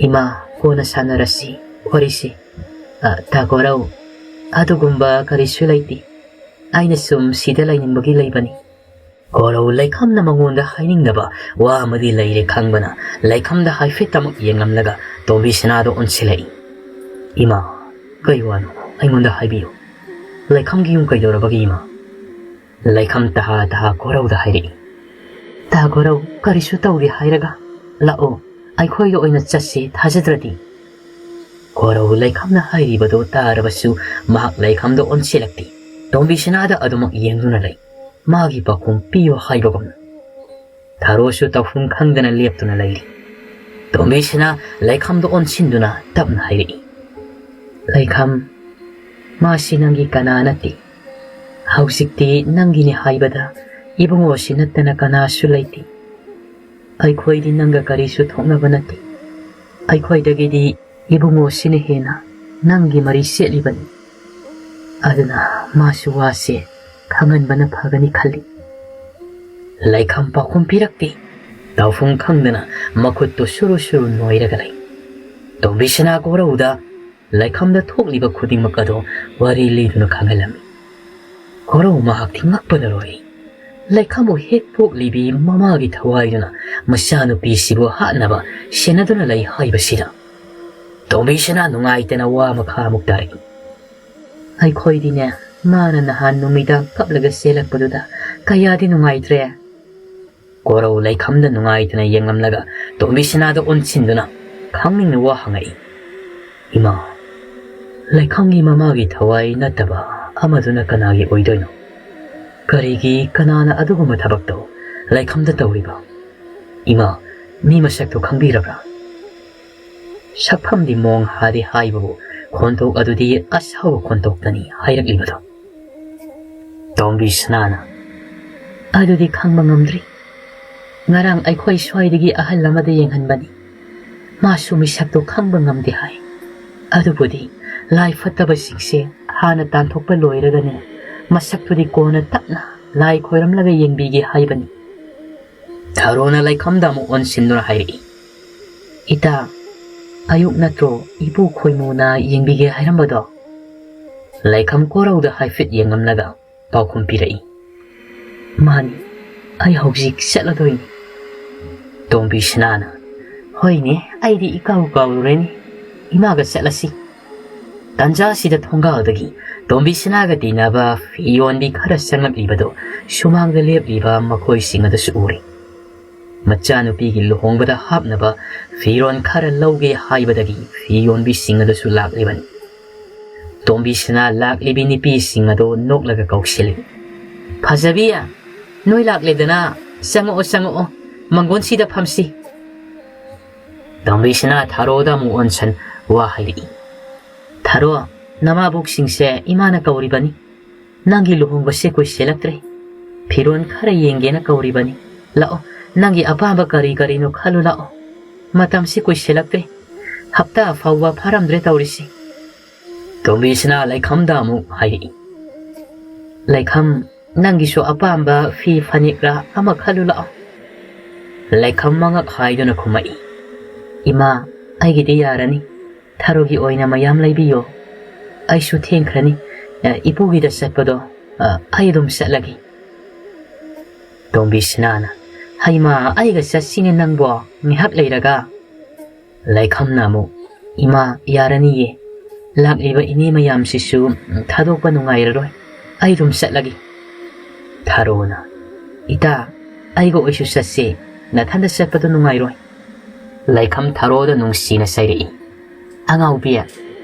"ꯏꯃꯥ, ꯀꯣꯟꯅ ꯁꯥꯟꯅꯔꯁꯤ ꯋꯥꯔꯤꯁꯤ꯫ ꯑ, ꯇꯥ ꯀꯣꯔꯧ, ꯑꯗꯨꯒꯨꯝꯕ ꯀꯔꯤꯁꯨ ꯂꯩꯇꯦ꯫ ꯑꯩꯅ ꯁꯨꯝ ꯁꯤꯗ ꯂꯩꯅꯤꯡꯕꯒꯤ ꯂꯩꯕꯅꯤ꯫" ꯀꯣꯔꯧ ꯂꯩꯈꯝꯅ ꯃꯉꯣꯟꯗ ꯍꯥꯏꯅꯤꯡꯗꯕ ꯋꯥ ꯑꯃꯗꯤ ꯂꯩꯔꯦ ꯈꯪꯕꯅ ꯂꯩꯈꯝꯗ ꯍꯥꯏꯐꯦꯠꯇꯃꯛ ꯌꯦꯡꯂꯝꯂꯒ ꯇꯣꯝꯕꯤꯁꯅꯥꯗ ꯑꯣꯟꯁꯤꯜꯂꯛꯏ꯫ "ꯏꯃꯥ, ꯀꯩ ꯋꯥꯅꯣ? ꯑꯩꯉꯣꯟꯗ ꯍꯥꯏꯕꯤꯌꯨ꯫ ꯂꯩꯈꯝꯒꯤ ꯌꯨꯝ ꯀꯩꯗꯧꯔꯕꯒꯦ ꯏꯃꯥ?" ꯂꯩꯈꯝ ꯇꯍꯥ ꯇꯍꯥ ꯀꯣꯔꯧꯗ ꯍꯥꯏꯔꯛꯏ꯫ "ꯇꯥ ꯀꯣꯔꯧ, ꯀꯔꯤꯁꯨ ꯇꯧꯗꯦ ꯍꯥꯏꯔꯒ? ꯂꯥꯛꯑꯣ, ꯑꯩꯈꯣꯏꯗ ꯑꯣꯏꯅ ꯆꯠꯁꯤ, ꯊꯥꯖꯗ꯭ꯔꯗꯤ꯫" ꯀꯣꯔꯧ ꯂꯩꯈꯝꯅ ꯍꯥꯏꯔꯤꯕꯗꯨ ꯇꯥꯔꯕꯁꯨ ꯃꯍꯥꯛ ꯂꯩꯈꯝꯗ ꯑꯣꯟꯁꯤꯜꯂꯛꯇꯦ꯫ ꯇꯣꯝꯕꯤꯁꯅꯥꯗ ꯑꯗꯨꯃꯛ ꯌꯦꯡꯗꯨꯅ ꯂꯩ꯫ ꯃꯥꯒꯤ ꯄꯥꯎꯈꯨꯝ ꯄꯤꯌꯣ ꯍꯥꯏꯕꯒꯨꯝꯅ꯫ ꯊꯥꯔꯣꯁꯨ ꯇꯧꯐꯝ ꯈꯪꯗꯅ ꯂꯦꯞꯇꯨꯅ ꯂꯩꯔꯤ꯫ ꯇꯣꯝꯕꯤꯁꯅꯥ ꯂꯩꯈꯝꯗ ꯑꯣꯟꯁꯤꯟꯗꯨꯅ ꯇꯞꯅ ꯍꯥꯏꯔꯛꯏ꯫ "ꯂꯩꯈꯝ, ꯃꯥꯁꯤ ꯅꯪꯒꯤ ꯀꯅꯥ ꯅꯠꯇꯦ꯫ ꯍꯧꯖꯤꯛꯇꯤ ꯅꯪꯒꯤꯅꯤ ꯍꯥꯏꯕꯗ ꯏꯕꯨꯡꯉꯣꯁꯤ ꯅꯠꯇꯅ ꯀꯅꯥꯁꯨ ꯂꯩꯇꯦ꯫ ꯑꯩꯈꯣꯏꯗꯤ ꯅꯪꯒ ꯀꯔꯤꯁꯨ ꯊꯣꯛꯅꯕ ꯅꯠꯇꯦ꯫ ꯑꯩꯈꯣꯏꯗꯒꯤꯗꯤ ꯏꯕꯨꯡꯉꯣꯁꯤꯅ ꯍꯦꯟꯅ ꯅꯪꯒꯤ ꯃꯔꯤ ꯁꯦꯠꯂꯤꯕꯅꯤ꯫ ꯑꯗꯨꯅ ꯃꯥꯁꯨ ꯋꯥꯁꯦ ꯈꯪꯍꯟꯕꯅ ꯐꯒꯅꯤ ꯈꯜꯂꯤ꯫" ꯂꯩꯈꯝ ꯄꯥꯎꯈꯨꯝ ꯄꯤꯔꯛꯇꯦ꯫ ꯇꯧꯐꯝ ꯈꯪꯗꯅ ꯃꯈꯨꯠꯇꯨ ꯁꯨꯔꯨ ꯁꯨꯔꯨ ꯅꯣꯏꯔꯒ ꯂꯩ꯫ ꯇꯣꯝꯕꯤꯁꯅꯥ ꯀꯣꯔꯧꯗ ꯂꯩꯈꯝꯗ ꯊꯣꯛꯂꯤꯕ ꯈꯨꯗꯤꯡꯃꯛ ꯑꯗꯣ ꯋꯥꯔꯤ ꯂꯤꯗꯨꯅ ꯈꯪꯍꯜꯂꯝꯃꯤ꯫ ꯀꯣꯔꯧ ꯃꯍꯥꯛꯇꯤ ꯉꯛꯄꯅ ꯂꯣꯏꯔꯦ꯫ ꯂꯩꯈꯝꯕꯨ ꯍꯦꯛ ꯄꯣꯛꯂꯤꯕꯤ ꯃꯃꯥꯒꯤ ꯊꯋꯥꯏꯗꯨꯅ ꯃꯆꯥꯅꯨꯄꯤꯁꯤꯕꯨ ꯍꯥꯠꯅꯕ ꯁꯦꯟꯅꯗꯨꯅ ꯂꯩ ꯍꯥꯏꯕꯁꯤꯗ꯫ ꯇꯣꯝꯕꯤꯁꯅꯥ ꯅꯨꯡꯉꯥꯏꯇꯅ ꯋꯥ ꯃꯈꯥ ꯑꯃꯨꯛ ꯇꯥꯔꯛꯏ꯫ "ꯑꯩꯈꯣꯏꯗꯤꯅꯦ, ꯃꯥꯅ ꯅꯍꯥꯟ ꯅꯨꯃꯤꯗꯥꯡ ꯀꯞꯂꯒ ꯆꯦꯜꯂꯛꯄꯗꯨꯗ ꯀꯌꯥꯗꯤ ꯅꯨꯡꯉꯥꯏꯇ꯭ꯔꯦ꯫" ꯀꯣꯔꯧ ꯂꯩꯈꯝꯗ ꯅꯨꯡꯉꯥꯏꯇꯅ ꯌꯦꯡꯂꯝꯂꯒ ꯇꯣꯝꯕꯤꯁꯅꯥꯗ ꯑꯣꯟꯁꯤꯟꯗꯨꯅ ꯈꯪꯅꯤꯡꯅ ꯋꯥ ꯍꯪꯉꯛꯏ꯫ "ꯏꯃꯥ, ꯂꯩꯈꯝꯒꯤ ꯃꯃꯥꯒꯤ ꯊꯋꯥꯏ ꯅꯠꯇꯕ ꯑꯃꯗꯨꯅ ꯀꯅꯥꯒꯤ ꯑꯣꯏꯗꯣꯏꯅꯣ? ꯀꯔꯤꯒꯤ ꯀꯅꯥꯅ ꯑꯗꯨꯒꯨꯝꯕ ꯊꯕꯛꯇꯣ ꯂꯩꯈꯝꯗ ꯇꯧꯔꯤꯕ? ꯏꯃꯥ, ꯃꯤ ꯃꯁꯛꯇꯣ ꯈꯪꯕꯤꯔꯕ꯭ꯔꯥ?" ꯁꯛꯐꯝꯗꯤ ꯃꯣꯡ ꯍꯥꯗꯦ ꯍꯥꯏꯕꯕꯨ ꯈꯣꯟꯊꯣꯛ ꯑꯗꯨꯗꯤ ꯑꯁꯥꯎꯕ ꯈꯣꯟꯊꯣꯛꯇꯅꯤ ꯍꯥꯏꯔꯛꯂꯤꯕꯗꯣ꯫ ꯇꯣꯝꯕꯤ ꯁꯅꯥꯅ, "ꯑꯗꯨꯗꯤ ꯈꯪꯕ ꯉꯝꯗ꯭ꯔꯤ꯫ ꯉꯔꯥꯡ ꯑꯩꯈꯣꯏ ꯁ꯭ꯋꯥꯏꯗꯒꯤ ꯑꯍꯜ ꯑꯃꯗ ꯌꯦꯡꯍꯟꯕꯅꯤ꯫ ꯃꯥꯁꯨ ꯃꯤꯁꯛꯇꯣ ꯈꯪꯕ ꯉꯝꯗꯦ ꯍꯥꯏ꯫ ꯑꯗꯨꯕꯨꯗꯤ ꯂꯥꯏ ꯐꯠꯇꯕꯁꯤꯡꯁꯦ ꯍꯥꯟꯅ ꯇꯥꯟꯊꯣꯛꯄ ꯂꯣꯏꯔꯒꯅꯤ ꯃꯁꯛꯇꯨꯗꯤ ꯀꯣꯟꯅ ꯇꯞꯅ ꯂꯥꯏ ꯈꯣꯏꯔꯝꯂꯒ ꯌꯦꯡꯕꯤꯒꯦ ꯍꯥꯏꯕꯅꯤ"꯫ ꯊꯥꯔꯣꯅ ꯂꯩꯈꯝꯗ ꯑꯃꯨꯛ ꯑꯣꯟꯁꯤꯟꯗꯨꯅ ꯍꯥꯏꯔꯛꯏ, "ꯏꯇꯥ, ꯑꯌꯨꯛ ꯅꯠꯇ꯭ꯔꯣ ꯏꯄꯨ ꯈꯣꯏꯃꯨꯅ ꯌꯦꯡꯕꯤꯒꯦ ꯍꯥꯏꯔꯝꯕꯗꯣ?" ꯂꯩꯈꯝ ꯀꯣꯔꯧꯗ ꯍꯥꯏꯐꯦꯠ ꯌꯦꯡꯂꯝꯂꯒ ꯄꯥꯎꯈꯨꯝ ꯄꯤꯔꯛꯏ, "ꯃꯥꯅꯤ, ꯑꯩ ꯍꯧꯖꯤꯛ ꯆꯠꯂꯗꯣꯏꯅꯤ"꯫ ꯇꯣꯝꯕꯤ ꯁꯅꯥꯅ, "ꯍꯣꯏꯅꯦ, ꯑꯩꯗꯤ ꯏꯀꯥꯎ ꯀꯥꯎꯔꯨꯔꯦꯅꯦ, ꯏꯃꯥꯒ ꯆꯠꯂꯁꯤ"꯫ ꯇꯥꯟꯖꯥ ꯑꯁꯤꯗ ꯊꯣꯡꯒꯥꯜꯗꯒꯤ ꯇꯣꯝꯕꯤ ꯁꯅꯥꯒ ꯇꯤꯟꯅꯕ ꯐꯤ ꯌꯣꯟꯕꯤ ꯈꯔ ꯆꯪꯂꯛꯂꯤꯕꯗꯨ ꯁꯨꯃꯥꯡꯗ ꯂꯦꯞꯂꯤꯕ ꯃꯈꯣꯏꯁꯤꯡ ꯑꯗꯨꯁꯨ ꯎꯔꯦ꯫ ꯃꯆꯥꯅꯨꯄꯤꯒꯤ ꯂꯨꯍꯣꯡꯕꯗ ꯍꯥꯞꯅꯕ ꯐꯤꯔꯣꯜ ꯈꯔ ꯂꯧꯒꯦ ꯍꯥꯏꯕꯗꯒꯤ ꯐꯤ ꯌꯣꯟꯕꯤꯁꯤꯡ ꯑꯗꯨꯁꯨ ꯂꯥꯛꯂꯤꯕꯅꯤ꯫ ꯇꯣꯝꯕꯤꯁꯤꯅ ꯂꯥꯛꯂꯤꯕꯤ ꯅꯨꯄꯤꯁꯤꯡ ꯑꯗꯨ ꯅꯣꯛꯂꯒ ꯀꯧꯁꯤꯜꯂꯤ, "ꯐꯖꯕꯤ, ꯅꯣꯏ ꯂꯥꯛꯂꯦꯗꯅ, ꯆꯪꯉꯛꯑꯣ, ꯆꯪꯉꯛꯑꯣ, ꯃꯪꯒꯣꯟꯁꯤꯗ ꯐꯝꯁꯤ"꯫ ꯇꯣꯝꯕꯤꯁꯤꯅ ꯊꯥꯔꯣꯗ ꯑꯃꯨꯛ ꯑꯣꯟꯁꯟ ꯋꯥ ꯍꯥꯏꯔꯛꯏ, "ꯊꯥꯔꯣ, ꯅꯃꯥꯕꯣꯛꯁꯤꯡꯁꯦ ꯏꯃꯥꯅ ꯀꯧꯔꯤꯕꯅꯤ꯫ ꯅꯪꯒꯤ ꯂꯨꯍꯣꯡꯕꯁꯦ ꯀꯨꯏꯁꯤꯜꯂꯛꯇ꯭ꯔꯦ꯫ ꯐꯤꯔꯣꯜ ꯈꯔ ꯌꯦꯡꯒꯦꯅ ꯀꯧꯔꯤꯕꯅꯤ꯫ ꯂꯥꯛꯑꯣ, ꯅꯪꯒꯤ ꯑꯄꯥꯝꯕ ꯀꯔꯤ ꯀꯔꯤꯅꯣ ꯈꯜꯂꯨ ꯂꯥꯛꯑꯣ꯫ ꯃꯇꯝꯁꯤ ꯀꯨꯏꯁꯤꯜꯂꯛꯇ꯭ꯔꯦ꯫ ꯍꯞꯇꯥ ꯐꯥꯎꯕ ꯐꯥꯔꯝꯗ꯭ꯔꯦ ꯇꯧꯔꯤꯁꯤ"꯫ ꯇꯣꯝꯕꯤꯁꯤꯅ ꯂꯩꯈꯝꯗ ꯑꯃꯨꯛ ꯍꯥꯏꯔꯛꯏ, "ꯂꯩꯈꯝ, ꯅꯪꯒꯤꯁꯨ ꯑꯄꯥꯝꯕ ꯐꯤ ꯐꯅꯦꯛꯔ ꯑꯃ ꯈꯜꯂꯨ ꯂꯥꯛꯑꯣ"꯫ ꯂꯩꯈꯝ ꯃꯉꯛ ꯍꯥꯏꯗꯨꯅ ꯈꯨꯝꯃꯛꯏ, "ꯏꯃꯥ, ꯑꯩꯒꯤꯗꯤ ꯌꯥꯔꯅꯤ꯫ ꯊꯥꯔꯣꯒꯤ ꯑꯣꯏꯅ ꯃꯌꯥꯝ ꯂꯩꯕꯤꯌꯣ꯫ ꯑꯩꯁꯨ ꯊꯦꯡꯈ꯭ꯔꯅꯤ꯫ ꯑ, ꯏꯄꯨꯒꯤꯗ ꯆꯠꯄꯗꯣ, ꯑ, ꯑꯩ ꯑꯗꯨꯝ ꯆꯠꯂꯒꯦ"꯫ ꯇꯣꯝꯕꯤꯁꯤꯅꯥꯅ, "ꯍꯩꯃꯥ, ꯑꯩꯒ ꯆꯠꯁꯤꯅꯦ ꯅꯪꯕꯣ, ꯉꯥꯏꯍꯥꯛ ꯂꯩꯔꯒ"꯫ ꯂꯩꯈꯝꯅ ꯑꯃꯨꯛ, "ꯏꯃꯥ, ꯌꯥꯔꯅꯤꯌꯦ꯫ ꯂꯥꯛꯂꯤꯕ ꯏꯅꯦ ꯃꯌꯥꯝꯁꯤꯁꯨ ꯊꯥꯗꯣꯛꯄ ꯅꯨꯡꯉꯥꯏꯔꯔꯣꯏ꯫ ꯑꯩ ꯑꯗꯨꯝ ꯆꯠꯂꯒꯦ"꯫ ꯊꯥꯔꯣꯅ, "ꯏꯇꯥ, ꯑꯩꯒ ꯑꯣꯏꯁꯨ ꯆꯠꯁꯦ꯫ ꯅꯊꯟꯗ ꯆꯠꯄꯗꯣ ꯅꯨꯡꯉꯥꯏꯔꯣꯏ"꯫ ꯂꯩꯈꯝ ꯊꯥꯔꯣꯗ ꯅꯨꯡꯁꯤꯅ ꯆꯩꯔꯛꯏ, "ꯑꯉꯥꯎꯕꯤ,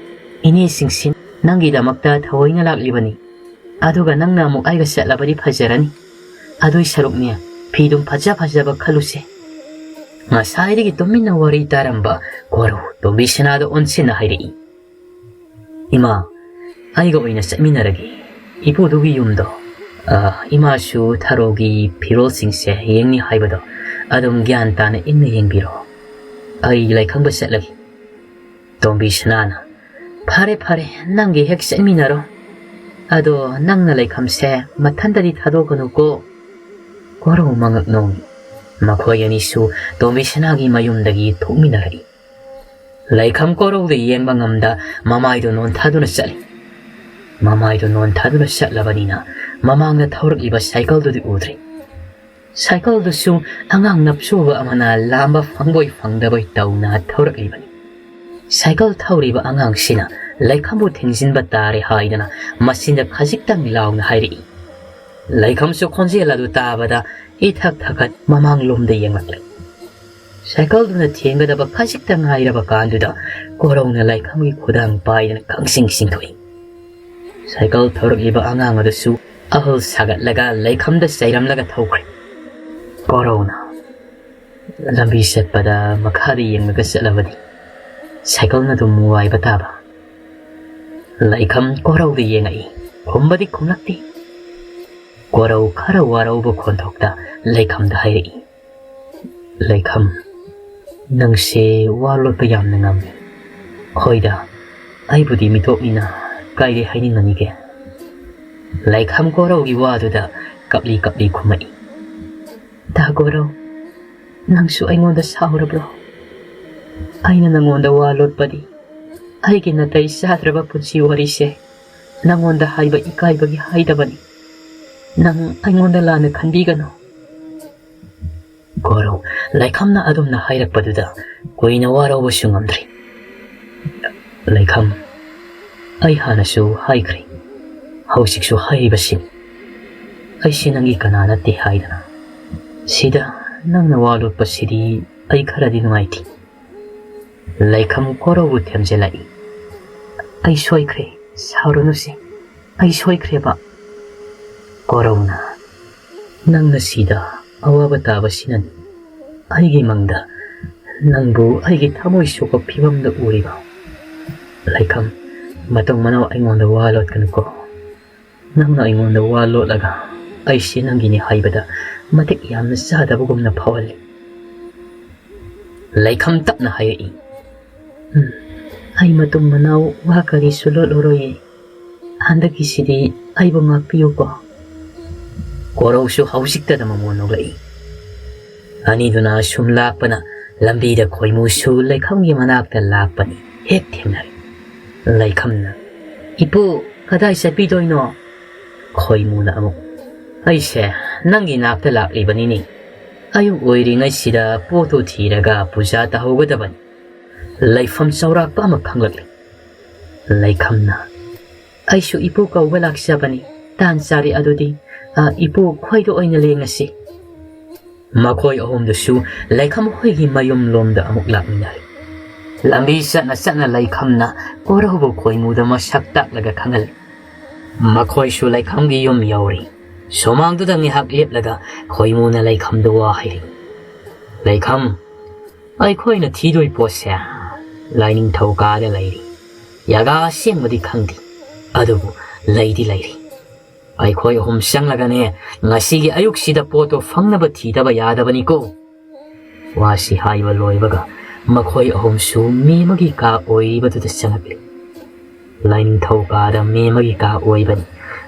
ꯏꯅꯦꯁꯤꯡꯁꯤ ꯅꯪꯒꯤꯗꯃꯛꯇ ꯊꯑꯣꯏꯅ ꯂꯥꯛꯂꯤꯕꯅꯤ꯫ ꯑꯗꯨꯒ ꯅꯪꯅ ꯑꯃꯨꯛ ꯑꯩꯒ ꯆꯠꯂꯕꯗꯤ ꯐꯖꯔꯅꯤ꯫ ꯑꯗꯨꯏ ꯁꯔꯨꯛꯅꯦ, ꯐꯤꯗꯨꯝ ꯐꯖ ꯐꯖꯕ ꯈꯜꯂꯨꯁꯦ"꯫ ꯉꯁꯥꯏꯗꯒꯤ ꯇꯨꯃꯤꯟꯅ ꯋꯥꯔꯤ ꯇꯥꯔꯝꯕ ꯀꯣꯔꯧ ꯇꯣꯝꯕꯤꯁꯅꯥꯗ ꯑꯣꯟꯁꯤꯟꯅ ꯍꯥꯏꯔꯛꯏ, ꯏꯃꯥ, ꯑꯩꯒ ꯑꯣꯏꯅ ꯆꯠꯃꯤꯟꯅꯔꯒꯦ꯫ ꯏꯄꯨꯗꯨꯒꯤ ꯌꯨꯝꯗꯣ, ꯑ, ꯏꯃꯥꯁꯨ ꯊꯔꯣꯒꯤ ꯐꯤꯔꯣꯜꯁꯤꯡꯁꯦ ꯌꯦꯡꯅꯤ ꯍꯥꯏꯕꯗꯣ ꯑꯗꯨꯝ ꯒ꯭ꯌꯥꯟ ꯇꯥꯅ ꯏꯪꯅ ꯌꯦꯡꯕꯤꯔꯣ꯫ ꯑꯩ ꯂꯩꯈꯝꯒ ꯆꯠꯂꯒꯦ꯫ ꯇꯣꯝꯕꯤ ꯁꯅꯥꯅ, "ꯐꯔꯦ, ꯐꯔꯦ, ꯅꯪꯒꯤ ꯍꯦꯛ ꯆꯠꯃꯤꯟꯅꯔꯣ꯫ ꯑꯗꯣ ꯅꯪꯅ ꯂꯩꯈꯝꯁꯦ ꯃꯊꯟꯇꯗꯤ ꯊꯥꯗꯣꯛꯀꯅꯨꯀꯣ"꯫ ꯀꯣꯔꯧ ꯃꯉꯛ ꯅꯣꯝꯃꯤ꯫ ꯃꯈꯣꯏ ꯑꯅꯤꯁꯨ ꯇꯣꯝꯕꯤ ꯁꯅꯥꯒꯤ ꯃꯌꯨꯝꯗꯒꯤ ꯊꯣꯛꯃꯤꯟꯅꯔꯛꯏ꯫ ꯂꯩꯈꯝ ꯀꯣꯔꯧꯗ ꯌꯦꯡꯕ ꯉꯝꯗ ꯃꯃꯥꯏꯗꯨ ꯅꯣꯟꯊꯗꯨꯅ ꯆꯠꯂꯤ꯫ ꯃꯃꯥꯏꯗꯨ ꯅꯣꯟꯊꯗꯨꯅ ꯆꯠꯂꯕꯅꯤꯅ ꯃꯃꯥꯡꯗ ꯊꯧꯔꯛꯂꯤꯕ ꯁꯥꯏꯀꯜꯗꯨꯗꯤ ꯎꯗ꯭ꯔꯦ꯫ ꯁꯥꯏꯀꯜꯗꯨꯁꯨ ꯑꯉꯥꯡ ꯅꯞꯆꯨꯕ ꯑꯃꯅ ꯂꯥꯝꯕ ꯐꯪꯕꯣꯏ ꯐꯪꯗꯕꯣꯏ ꯇꯧꯅ ꯊꯧꯔꯛꯂꯤꯕꯅꯤ꯫ ꯁꯥꯏꯀꯜ ꯊꯧꯔꯤꯕ ꯑꯉꯥꯡꯁꯤꯅ ꯂꯩꯈꯝꯕꯨ ꯊꯦꯡꯖꯤꯟꯕ ꯇꯥꯔꯦ ꯍꯥꯏꯗꯅ ꯃꯆꯤꯟꯗ ꯈꯖꯤꯛꯇꯪ ꯂꯥꯎꯅ ꯍꯥꯏꯔꯛꯏ꯫ ꯂꯩꯈꯝꯁꯨ ꯈꯣꯟꯖꯦꯜ ꯑꯗꯨ ꯇꯥꯕꯗ ꯏꯊꯛ ꯊꯛꯀꯠ ꯃꯃꯥꯡꯂꯣꯝꯗ ꯌꯦꯡꯂꯛꯂꯦ꯫ ꯁꯥꯏꯀꯜꯗꯨꯅ ꯊꯦꯡꯒꯗꯕ ꯈꯖꯤꯛꯇ ꯉꯥꯏꯔꯕ ꯀꯥꯟꯗꯨꯗ ꯀꯣꯔꯧꯅ ꯂꯩꯈꯝꯒꯤ ꯈꯨꯗꯥꯡ ꯄꯥꯏꯗꯨꯅ ꯈꯪꯆꯤꯡ ꯆꯤꯡꯊꯣꯛꯏ꯫ ꯁꯥꯏꯀꯜ ꯊꯧꯔꯛꯂꯤꯕ ꯑꯉꯥꯡ ꯑꯗꯨꯁꯨ ꯑꯍꯜ ꯁꯥꯒꯠꯂꯒ ꯂꯩꯈꯝꯗ ꯆꯩꯔꯝꯂꯒ ꯊꯧꯈ꯭ꯔꯦ꯫ ꯀꯣꯔꯧꯅ ꯂꯝꯕꯤ ꯆꯠꯄꯗ ꯃꯈꯥꯗ ꯌꯦꯡꯂꯒ ꯆꯠꯂꯕꯗꯤ ꯁꯥꯏꯀꯜꯅ ꯑꯗꯨꯝ ꯋꯥꯏꯕ ꯇꯥꯕ꯫ ꯂꯩꯈꯝ ꯀꯣꯔꯧꯗ ꯌꯦꯡꯉꯛꯏ꯫ ꯈꯨꯝꯕꯗꯤ ꯈꯨꯝꯂꯛꯇꯦ꯫ ꯀꯣꯔꯧ ꯈꯔ ꯋꯥꯔꯧꯕ ꯈꯣꯟꯊꯣꯛꯇ ꯂꯩꯈꯝꯗ ꯍꯥꯏꯔꯛꯏ, "ꯂꯩꯈꯝ, ꯅꯪꯁꯦ ꯋꯥ ꯂꯣꯠꯄ ꯌꯥꯝꯅ ꯉꯝꯃꯤ꯫ ꯍꯣꯏꯗ, ꯑꯩꯕꯨꯗꯤ ꯃꯤꯇꯣꯞꯅꯤꯅ ꯀꯥꯏꯗꯩ ꯍꯥꯏꯅꯤꯡꯉꯅꯤꯒꯦ?" ꯂꯩꯈꯝ ꯀꯣꯔꯧꯒꯤ ꯋꯥꯗꯨꯗ ꯀꯞꯂꯤ ꯀꯞꯂꯤ ꯈꯨꯝꯃꯛꯏ, "ꯇꯥ ꯀꯣꯔꯧ, ꯅꯪꯁꯨ ꯑꯩꯉꯣꯟꯗ ꯁꯥꯎꯔꯕ꯭ꯔꯣ? ꯑꯩꯅ ꯅꯉꯣꯟꯗ ꯋꯥ ꯂꯣꯠꯄꯗꯤ ꯑꯩꯒꯤ ꯅꯥꯇꯩ ꯆꯥꯗ꯭ꯔꯕ ꯄꯨꯟꯁꯤ ꯋꯥꯔꯤꯁꯦ ꯅꯉꯣꯟꯗ ꯍꯥꯏꯕ ꯏꯀꯥꯏꯕꯒꯤ ꯍꯥꯏꯗꯕꯅꯤ꯫ ꯅꯪ ꯑꯩꯉꯣꯟꯗ ꯂꯥꯟꯅ ꯈꯟꯕꯤꯒꯅꯨ"꯫ ꯀꯣꯔꯧ ꯂꯩꯈꯝꯅ ꯑꯗꯨꯝꯅ ꯍꯥꯏꯔꯛꯄꯗꯨꯗ ꯀꯨꯏꯅ ꯋꯥꯔꯧꯕꯁꯨ ꯉꯝꯗ꯭ꯔꯦ꯫ "ꯂꯩꯈꯝ, ꯑꯩ ꯍꯥꯟꯅꯁꯨ ꯍꯥꯏꯈ꯭ꯔꯦ, ꯍꯧꯖꯤꯛꯁꯨ ꯍꯥꯏꯔꯤꯕꯁꯤꯅꯤ, ꯑꯩꯁꯦ ꯅꯪꯒꯤ ꯀꯅꯥ ꯅꯠꯇꯦ ꯍꯥꯏꯗꯅ꯫ ꯁꯤꯗ ꯅꯪꯅ ꯋꯥ ꯂꯣꯠꯄꯁꯤꯗꯤ ꯑꯩ ꯈꯔꯗꯤ ꯅꯨꯡꯉꯥꯏꯇꯦ"꯫ ꯂꯩꯈꯝ ꯀꯣꯔꯧꯕꯨ ꯊꯦꯝꯖꯤꯜꯂꯛꯏ꯫ "ꯑꯩ ꯁꯣꯏꯈ꯭ꯔꯦ, ꯁꯥꯎꯔꯅꯨꯁꯦ, ꯑꯩ ꯁꯣꯏꯈ꯭ꯔꯦꯕ"꯫ ꯀꯣꯔꯧꯅ, "ꯅꯪꯅ ꯁꯤꯗ ꯑꯋꯥꯕ ꯇꯥꯕꯁꯤꯅꯅꯤ ꯑꯩꯒꯤ ꯃꯪꯗ ꯅꯪꯕꯨ ꯑꯩꯒꯤ ꯊꯃꯣꯏ ꯁꯣꯛꯄ ꯐꯤꯕꯝꯗ ꯎꯔꯤꯕ꯫ ꯂꯩꯈꯝ, ꯃꯇꯨꯡ ꯃꯅꯥꯎ ꯑꯩꯉꯣꯟꯗ ꯋꯥ ꯂꯣꯠꯀꯅꯨꯀꯣ꯫ ꯅꯪꯅ ꯑꯩꯉꯣꯟꯗ ꯋꯥ ꯂꯣꯠꯂꯒ ꯑꯩꯁꯦ ꯅꯪꯒꯤꯅꯤ ꯍꯥꯏꯕꯗ ꯃꯇꯤꯛ ꯌꯥꯝꯅ ꯆꯥꯗꯕꯒꯨꯝꯅ ꯐꯥꯎꯍꯜꯂꯤ꯫ ꯂꯩꯈꯝ ꯇꯞꯅ ꯍꯥꯏꯔꯛꯏ, "ꯎꯝ, ꯑꯩ ꯃꯇꯨꯡ ꯃꯅꯥꯎ ꯋꯥ ꯀꯔꯤꯁꯨ ꯂꯣꯠꯂꯔꯣꯏꯌꯦ꯫ ꯍꯟꯗꯛꯀꯤꯁꯤꯗꯤ ꯑꯩꯕꯨ ꯉꯥꯛꯄꯤꯌꯨꯀꯣ꯫" ꯀꯣꯔꯧꯁꯨ ꯍꯧꯖꯤꯛꯇꯗ ꯃꯃꯣꯟ ꯅꯣꯛꯂꯛꯏ꯫ ꯑꯅꯤꯗꯨꯅ ꯁꯨꯝ ꯂꯥꯛꯄꯅ ꯂꯝꯕꯤꯗ ꯈꯣꯏꯃꯨꯁꯨ ꯂꯩꯈꯝꯒꯤ ꯃꯅꯥꯛꯇ ꯂꯥꯛꯄꯅꯤ ꯍꯦꯛ ꯊꯦꯡꯅꯔꯦ꯫ ꯂꯩꯈꯝꯅ, "ꯏꯄꯨ, ꯀꯗꯥꯏ ꯆꯠꯄꯤꯗꯣꯏꯅꯣ?" ꯈꯣꯏꯃꯨꯅ ꯑꯃꯨꯛ, "ꯑꯩꯁꯦ ꯅꯪꯒꯤ ꯅꯥꯛꯇ ꯂꯥꯛꯂꯤꯕꯅꯤꯅꯦ꯫ ꯑꯌꯨꯛ ꯑꯣꯏꯔꯤꯉꯩꯁꯤꯗ ꯄꯣꯠꯇꯨ ꯊꯤꯔꯒ ꯄꯨꯖꯥ ꯇꯧꯍꯧꯒꯗꯕꯅꯤ꯫" ꯂꯩꯐꯝ ꯆꯥꯎꯔꯥꯛꯄ ꯑꯃ ꯈꯪꯂꯛꯂꯤ꯫ ꯂꯩꯈꯝꯅ, "ꯑꯩꯁꯨ ꯏꯄꯨ ꯀꯧꯕ ꯂꯥꯛꯆꯕꯅꯤ꯫ ꯇꯥꯟ ꯆꯥꯔꯦ ꯑꯗꯨꯗꯤ꯫ ꯑ, ꯏꯄꯨ ꯈꯣꯏꯗ ꯑꯣꯏꯅ ꯂꯦꯡꯉꯁꯤ꯫" ꯃꯈꯣꯏ ꯑꯍꯨꯝꯗꯨꯁꯨ ꯂꯩꯈꯝ ꯍꯣꯏꯒꯤ ꯃꯌꯨꯝ ꯂꯣꯝꯗ ꯑꯃꯨꯛ ꯂꯥꯛꯃꯤꯟꯅꯔꯦ꯫ ꯂꯝꯕꯤ ꯆꯠꯅ ꯆꯠꯅ ꯂꯩꯈꯝꯅ ꯀꯣꯔꯧꯕꯨ ꯈꯣꯏꯃꯨꯗ ꯃꯁꯛ ꯇꯥꯛꯂꯒ ꯈꯪꯍꯜꯂꯤ꯫ ꯃꯈꯣꯏꯁꯨ ꯂꯩꯈꯝꯒꯤ ꯌꯨꯝ ꯌꯧꯔꯦ꯫ ꯁꯨꯃꯥꯡꯗꯨꯗ ꯉꯥꯏꯍꯥꯛ ꯂꯦꯞꯂꯒ ꯈꯣꯏꯃꯨꯅ ꯂꯩꯈꯝꯗ ꯋꯥ ꯍꯥꯏꯔꯤ꯫ "ꯂꯩꯈꯝ, ꯑꯩꯈꯣꯏꯅ ꯊꯤꯗꯣꯏ ꯄꯣꯠꯁꯦ ꯂꯥꯏꯅꯤꯡꯊꯧ ꯀꯥꯗ ꯂꯩꯔꯤ꯫ ꯖꯒꯥ ꯑꯁꯦꯡꯕꯗꯤ ꯈꯪꯗꯦ, ꯑꯗꯨꯕꯨ ꯂꯩꯗꯤ ꯂꯩꯔꯤ꯫ ꯑꯩꯈꯣꯏ ꯑꯍꯨꯝ ꯆꯪꯂꯒꯅꯦ ꯉꯁꯤꯒꯤ ꯑꯌꯨꯛꯁꯤꯗ ꯄꯣꯠꯇꯣ ꯐꯪꯅꯕ ꯊꯤꯗꯕ ꯌꯥꯗꯕꯅꯤꯀꯣ꯫" ꯋꯥꯁꯤ ꯍꯥꯏꯕ ꯂꯣꯏꯕꯒ ꯃꯈꯣꯏ ꯑꯍꯨꯝꯁꯨ ꯃꯦꯝꯃꯒꯤ ꯀꯥ ꯑꯣꯏꯔꯤꯕꯗꯨꯗ ꯆꯪꯂꯛꯂꯤ꯫ ꯂꯥꯏꯅꯤꯡꯊꯧ ꯀꯥꯗ ꯃꯦꯝꯃꯒꯤ ꯀꯥ ꯑꯣꯏꯕꯅꯤ꯫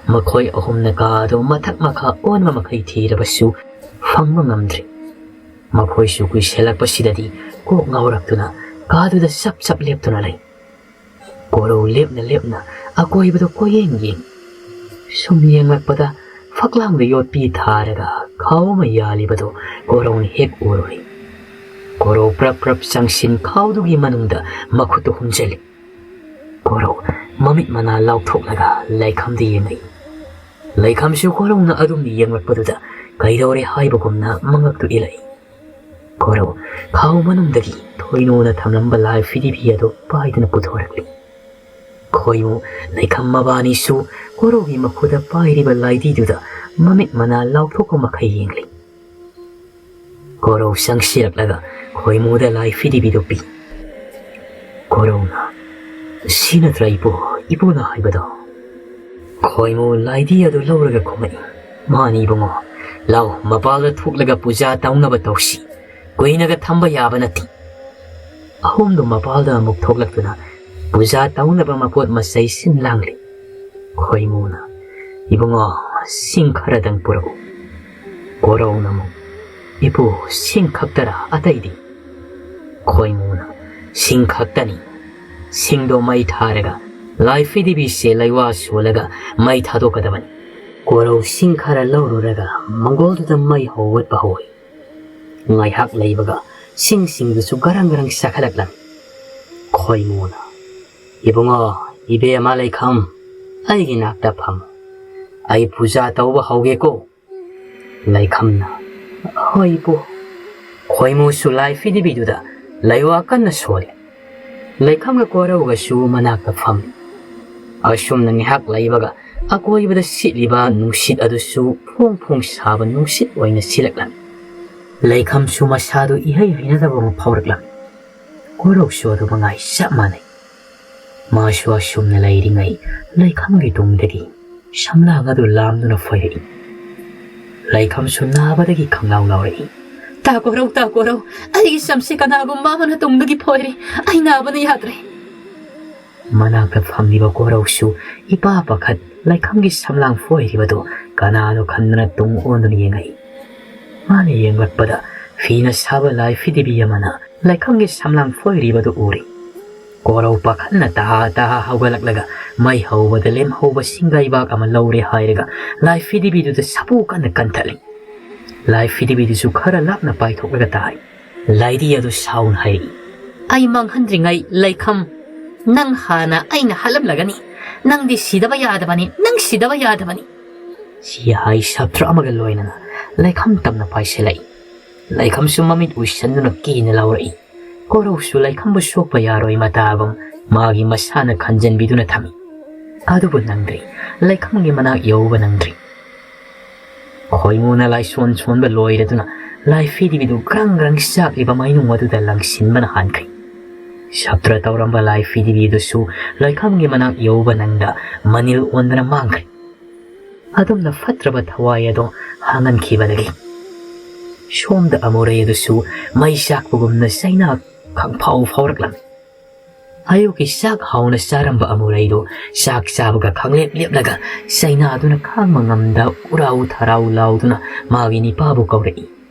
ꯃꯈꯣꯏ ꯑꯍꯨꯝꯅ ꯀꯥ ꯑꯗꯨ ꯃꯊꯛ ꯃꯈꯥ ꯑꯣꯟꯕ ꯃꯈꯩ ꯊꯤꯔꯕꯁꯨ ꯐꯪꯕ ꯉꯝꯗ꯭ꯔꯤ꯫ ꯃꯈꯣꯏꯁꯨ ꯀꯨꯏꯁꯜꯂꯛꯄꯁꯤꯗꯗꯤ ꯀꯣꯛ ꯉꯥꯎꯔꯛꯇꯨꯅ ꯀꯥꯗꯨꯗ ꯆꯞ ꯆꯞ ꯂꯦꯞꯇꯨꯅ ꯂꯩ꯫ ꯀꯣꯔꯧ ꯂꯦꯞꯅ ꯂꯦꯞꯅ ꯑꯀꯣꯏꯕꯗ ꯀꯣꯏꯌꯦꯡ ꯌꯦꯡ꯫ ꯁꯨꯝ ꯌꯦꯡꯂꯛꯄꯗ ꯐꯛꯂꯥꯡꯗ ꯌꯣꯠꯄꯤ ꯊꯥꯔꯒ ꯈꯥꯎ ꯑꯃ ꯌꯥꯜꯂꯤꯕꯗꯨ ꯀꯣꯔꯧꯅ ꯍꯦꯛ ꯎꯔꯨꯔꯦ꯫ ꯀꯣꯔꯧ ꯄ꯭ꯔꯞ ꯄ꯭ꯔꯞ ꯆꯪꯁꯤꯟ ꯈꯥꯎꯗꯨꯒꯤ ꯃꯅꯨꯡꯗ ꯃꯈꯨꯠꯇꯨ ꯍꯨꯝꯖꯤꯜꯂꯤ꯫ ꯀꯣꯔꯧ ꯃꯃꯤꯠ ꯃꯅꯥ ꯂꯥꯎꯊꯣꯛꯂꯒ ꯂꯩꯈꯝꯗ ꯌꯦꯡꯂꯛꯏ꯫ ꯂꯩꯈꯝꯁꯨ ꯀꯣꯔꯧꯅ ꯑꯗꯨꯝ ꯌꯦꯡꯂꯛꯄꯗꯨꯗ ꯀꯩꯗꯧꯔꯦ ꯍꯥꯏꯕꯒꯨꯝꯅ ꯃꯉꯛꯇꯨ ꯏꯜꯂꯛꯏ꯫ ꯀꯣꯔꯧ ꯈꯥꯎ ꯃꯅꯨꯡꯗꯒꯤ ꯊꯣꯏꯅꯣꯅ ꯊꯝꯂꯝꯕ ꯂꯥꯏ ꯐꯤꯗꯤꯕꯤ ꯑꯗꯨ ꯄꯥꯏꯗꯨꯅ ꯄꯨꯊꯣꯔꯛꯂꯤ꯫ ꯈꯣꯏꯃꯨ ꯂꯩꯈꯝ ꯃꯕꯥꯅꯤꯁꯨ ꯀꯣꯔꯧꯒꯤ ꯃꯈꯨꯠꯇ ꯄꯥꯏꯔꯤꯕ ꯂꯥꯏꯙꯤꯗꯨꯗ ꯃꯃꯤꯠ ꯃꯅꯥ ꯂꯥꯎꯊꯣꯛꯄ ꯃꯈꯩ ꯌꯦꯡꯂꯤ꯫ ꯀꯣꯔꯧ ꯆꯪꯁꯤꯜꯂꯛꯂꯒ ꯈꯣꯏꯃꯨꯗ ꯂꯥꯏ ꯐꯤꯗꯤꯕꯤꯗꯨ ꯄꯤ꯫ ꯀꯣꯔꯧꯅ, "ꯁꯤ ꯅꯠꯇ꯭ꯔꯥ ꯏꯄꯨ ꯏꯄꯨꯅ ꯍꯥꯏꯕꯗꯣ꯫ ꯈꯣꯏꯃꯨ ꯂꯥꯏꯙꯤ ꯑꯗꯨ ꯂꯧꯔꯒ ꯈꯨꯝꯃꯛꯏ꯫ ꯃꯥꯅꯤ ꯏꯕꯨꯡꯉꯣ, ꯂꯥꯎ, ꯃꯄꯥꯜꯗ ꯊꯣꯛꯂꯒ ꯄꯨꯖꯥ ꯇꯧꯅꯕ ꯇꯧꯁꯤ꯫ ꯀꯨꯏꯅꯒ ꯊꯝꯕ ꯌꯥꯕ ꯅꯠꯇꯦ꯫ ꯑꯍꯨꯝꯗꯨ ꯃꯄꯥꯜꯗ ꯑꯃꯨꯛ ꯊꯣꯛꯂꯛꯇꯨꯅ ꯄꯨꯖꯥ ꯇꯧꯅꯕ ꯃꯄꯣꯠ ꯃꯆꯩ ꯁꯤꯟ ꯂꯥꯡꯂꯤ꯫ ꯈꯣꯏꯃꯨꯅ, "ꯏꯕꯨꯡꯉꯣ, ꯁꯤꯡ ꯈꯔꯗꯪ ꯄꯨꯔꯛꯎ꯫" ꯀꯣꯔꯧꯅ ꯑꯃꯨꯛ, "ꯏꯄꯨ, ꯁꯤꯡ ꯈꯛꯇꯔꯥ, ꯑꯇꯩꯗꯤ?" ꯈꯣꯏꯃꯨꯅ, "ꯁꯤꯡ ꯈꯛꯇꯅꯤ꯫ ꯁꯤꯡꯗꯣ ꯃꯩ ꯊꯥꯔꯒ ꯂꯥꯏ ꯐꯤꯗꯤꯕꯤꯁꯦ ꯂꯩꯋꯥ ꯁꯣꯜꯂꯒ ꯃꯩ ꯊꯥꯗꯣꯛꯀꯗꯕꯅꯤ꯫" ꯀꯣꯔꯧ ꯁꯤꯡ ꯈꯔ ꯂꯧꯔꯨꯔꯒ ꯃꯪꯒꯣꯜꯗꯨꯗ ꯃꯩ ꯍꯧꯒꯠꯄ ꯍꯧꯏ꯫ ꯉꯥꯏꯍꯥꯛ ꯂꯩꯕꯒ ꯁꯤꯡꯁꯤꯡꯗꯨꯁꯨ ꯒꯔꯪ ꯒꯔꯪ ꯆꯥꯈꯠꯂꯛꯂꯝꯃꯤ꯫ ꯈꯣꯏꯃꯨꯅ, "ꯏꯕꯨꯡꯉꯣ, ꯏꯕꯦꯝꯃ ꯂꯩꯈꯝ, ꯑꯩꯒꯤ ꯅꯥꯛꯇ ꯐꯝꯃꯨ꯫ ꯑꯩ ꯄꯨꯖꯥ ꯇꯧꯕ ꯍꯧꯒꯦꯀꯣ꯫" ꯂꯩꯈꯝꯅ, "ꯍꯣꯏ ꯏꯄꯨ꯫" ꯈꯣꯏꯃꯨꯁꯨ ꯂꯥꯏ ꯐꯤꯗꯤꯕꯤꯗꯨꯗ ꯂꯩꯋꯥ ꯀꯟꯅ ꯁꯣꯜꯂꯤ꯫ ꯂꯩꯈꯝꯒ ꯀꯣꯔꯧꯒꯁꯨ ꯃꯅꯥꯛꯇ ꯐꯝꯃꯤ꯫ ꯑꯁꯨꯝꯅ ꯉꯥꯏꯍꯥꯛ ꯂꯩꯕꯒ ꯑꯀꯣꯏꯕꯗ ꯁꯤꯠꯂꯤꯕ ꯅꯨꯡꯁꯤꯠ ꯑꯗꯨꯁꯨ ꯐꯣꯡ ꯐꯣꯡ ꯁꯥꯕ ꯅꯨꯡꯁꯤꯠ ꯑꯣꯏꯅ ꯁꯤꯠꯂꯛꯂꯝꯃꯤ꯫ ꯂꯩꯈꯝꯁꯨ ꯃꯁꯥꯗꯨ ꯏꯍꯩ ꯍꯩꯅꯗꯕ ꯑꯃ ꯐꯥꯎꯔꯛꯂꯝꯃꯤ꯫ ꯀꯣꯔꯧꯁꯨ ꯑꯗꯨ ꯃꯉꯥꯏ ꯆꯞ ꯃꯥꯟꯅꯩ꯫ ꯃꯥꯁꯨ ꯑꯁꯨꯝꯅ ꯂꯩꯔꯤꯉꯩ ꯂꯩꯈꯝꯒꯤ ꯇꯨꯡꯗꯒꯤ ꯁꯝꯂꯥꯡ ꯑꯗꯨ ꯂꯥꯝꯗꯨꯅ ꯐꯣꯏꯔꯛꯏ꯫ ꯂꯩꯈꯝꯁꯨ ꯅꯥꯕꯗꯒꯤ ꯈꯪꯂꯥꯎ ꯂꯥꯎꯔꯛꯏ꯫ "ꯇꯥ ꯀꯣꯔꯧ, ꯇꯥ ꯀꯣꯔꯧ, ꯑꯩꯒꯤ ꯁꯝꯁꯦ ꯀꯅꯥꯒꯨꯝꯕ ꯑꯃꯅ ꯇꯨꯡꯗꯒꯤ ꯐꯣꯏꯔꯦ꯫ ꯑꯩ ꯅꯥꯕꯅ ꯌꯥꯗ꯭ꯔꯦ꯫" ꯃꯅꯥꯛꯇ ꯐꯝꯂꯤꯕ ꯀꯣꯔꯧꯁꯨ ꯏꯄꯥ ꯄꯥꯈꯠ ꯂꯩꯈꯝꯒꯤ ꯁꯝꯂꯥꯡ ꯐꯣꯏꯔꯤꯕꯗꯨ ꯀꯅꯥꯅꯣ ꯈꯟꯗꯨꯅ ꯇꯨꯡ ꯑꯣꯟꯗꯨꯅ ꯌꯦꯡꯉꯛꯏ꯫ ꯃꯥꯅ ꯌꯦꯡꯂꯛꯄꯗ ꯐꯤꯅ ꯁꯥꯕ ꯂꯥꯏ ꯐꯤꯗꯤꯕꯤ ꯑꯃꯅ ꯂꯩꯈꯝꯒꯤ ꯁꯝꯂꯥꯡ ꯐꯣꯏꯔꯤꯕꯗꯨ ꯎꯔꯤ꯫ ꯀꯣꯔꯧ ꯄꯥꯈꯠꯅ ꯇꯍꯥ ꯇꯍꯥ ꯍꯧꯒꯠꯂꯛꯂꯒ ꯃꯩ ꯍꯧꯕꯗ ꯂꯦꯝꯍꯧꯕ ꯁꯤꯡꯒꯩꯕꯥꯛ ꯑꯃ ꯂꯧꯔꯦ ꯍꯥꯏꯔꯒ ꯂꯥꯏ ꯐꯤꯗꯤꯕꯤꯗꯨꯗ ꯁꯥꯐꯨ ꯀꯟꯅ ꯀꯟꯊꯠꯂꯤ꯫ ꯂꯥꯏ ꯐꯤꯗꯤꯕꯤꯗꯨꯁꯨ ꯈꯔ ꯂꯥꯞꯅ ꯄꯥꯏꯊꯣꯛꯂꯒ ꯇꯥꯏ꯫ ꯂꯥꯏꯙꯤ ꯑꯗꯨ ꯁꯥꯎꯅ ꯍꯥꯏꯔꯛꯏ꯫ "ꯑꯩ ꯃꯥꯡꯍꯟꯗ꯭ꯔꯤꯉꯩ ꯂꯩꯈꯝ, ꯅꯪ ꯍꯥꯟꯅ ꯑꯩꯅ ꯍꯥꯠꯂꯝꯂꯒꯅꯤ꯫ ꯅꯪꯗꯤ ꯁꯤꯗꯕ ꯌꯥꯗꯕꯅꯤ, ꯅꯪ ꯁꯤꯗꯕ ꯌꯥꯗꯕꯅꯤ꯫" ꯁꯤ ꯍꯥꯏ ꯁꯥꯇ꯭ꯔ ꯑꯃꯒ ꯂꯣꯏꯅꯅ ꯂꯩꯈꯝ ꯇꯝꯅ ꯄꯥꯏꯁꯤꯜꯂꯛꯏ꯫ ꯂꯩꯈꯝꯁꯨ ꯃꯃꯤꯠ ꯎꯏꯁꯟꯗꯨꯅ ꯀꯤꯅ ꯂꯥꯎꯔꯛꯏ꯫ ꯀꯣꯔꯧꯁꯨ ꯂꯩꯈꯝꯕꯨ ꯁꯣꯛꯄ ꯌꯥꯔꯣꯏ ꯃꯇꯥꯒꯨꯝ ꯃꯥꯒꯤ ꯃꯁꯥꯅ ꯈꯟꯖꯟꯕꯤꯗꯨꯅ ꯊꯝꯃꯤ꯫ ꯑꯗꯨꯕꯨ ꯅꯪꯗ꯭ꯔꯤ, ꯂꯩꯈꯝꯒꯤ ꯃꯅꯥꯛ ꯌꯧꯕ ꯅꯪꯗ꯭ꯔꯤ꯫ ꯈꯣꯏꯃꯨꯅ ꯂꯥꯏꯁꯣꯟ ꯁꯣꯟꯕ ꯂꯣꯏꯔꯗꯨꯅ ꯂꯥꯏ ꯐꯤꯗꯤꯕꯤꯗꯨ ꯒ꯭ꯔꯪ ꯒ꯭ꯔꯪ ꯆꯥꯛꯂꯤꯕ ꯃꯩꯅꯨꯡ ꯑꯗꯨꯗ ꯂꯪꯁꯤꯟꯕꯅ ꯍꯥꯟꯈ꯭ꯔꯦ꯫ ꯁꯞꯇ꯭ꯔ ꯇꯧꯔꯝꯕ ꯂꯥꯏ ꯐꯤꯗꯤꯕꯤꯗꯨꯁꯨ ꯂꯩꯈꯝꯒꯤ ꯃꯅꯥꯛ ꯌꯧꯕ ꯅꯪꯗ ꯃꯅꯤꯜ ꯑꯣꯟꯗꯅ ꯃꯥꯡꯈ꯭ꯔꯦ꯫ ꯑꯗꯨꯝꯅ ꯐꯠꯇ꯭ꯔꯕ ꯊꯋꯥꯏ ꯑꯗꯣ ꯍꯥꯡꯍꯟꯈꯤꯕꯗꯒꯤ ꯁꯣꯝꯗ ꯑꯃꯨꯔꯩ ꯑꯗꯨꯁꯨ ꯃꯩ ꯆꯥꯛꯄꯒꯨꯝꯅ ꯆꯩꯅꯥ ꯈꯪꯐꯥꯎ ꯐꯥꯎꯔꯛꯂꯝꯃꯤ꯫ ꯑꯌꯨꯛꯀꯤ ꯆꯥꯛ ꯍꯥꯎꯅ ꯆꯥꯔꯝꯕ ꯑꯃꯨꯔꯩꯗꯨ ꯆꯥꯛ ꯆꯥꯕꯒ ꯈꯪꯂꯦꯞ ꯂꯦꯞꯂꯒ ꯆꯩꯅꯥꯗꯨꯅ ꯈꯥꯡꯕ ꯉꯝꯗ ꯎꯔꯥꯎ ꯊꯔꯥꯎ ꯂꯥꯎꯗꯨꯅ ꯃꯥꯒꯤ ꯅꯤꯄꯥꯕꯨ ꯀꯧꯔꯛꯏ꯫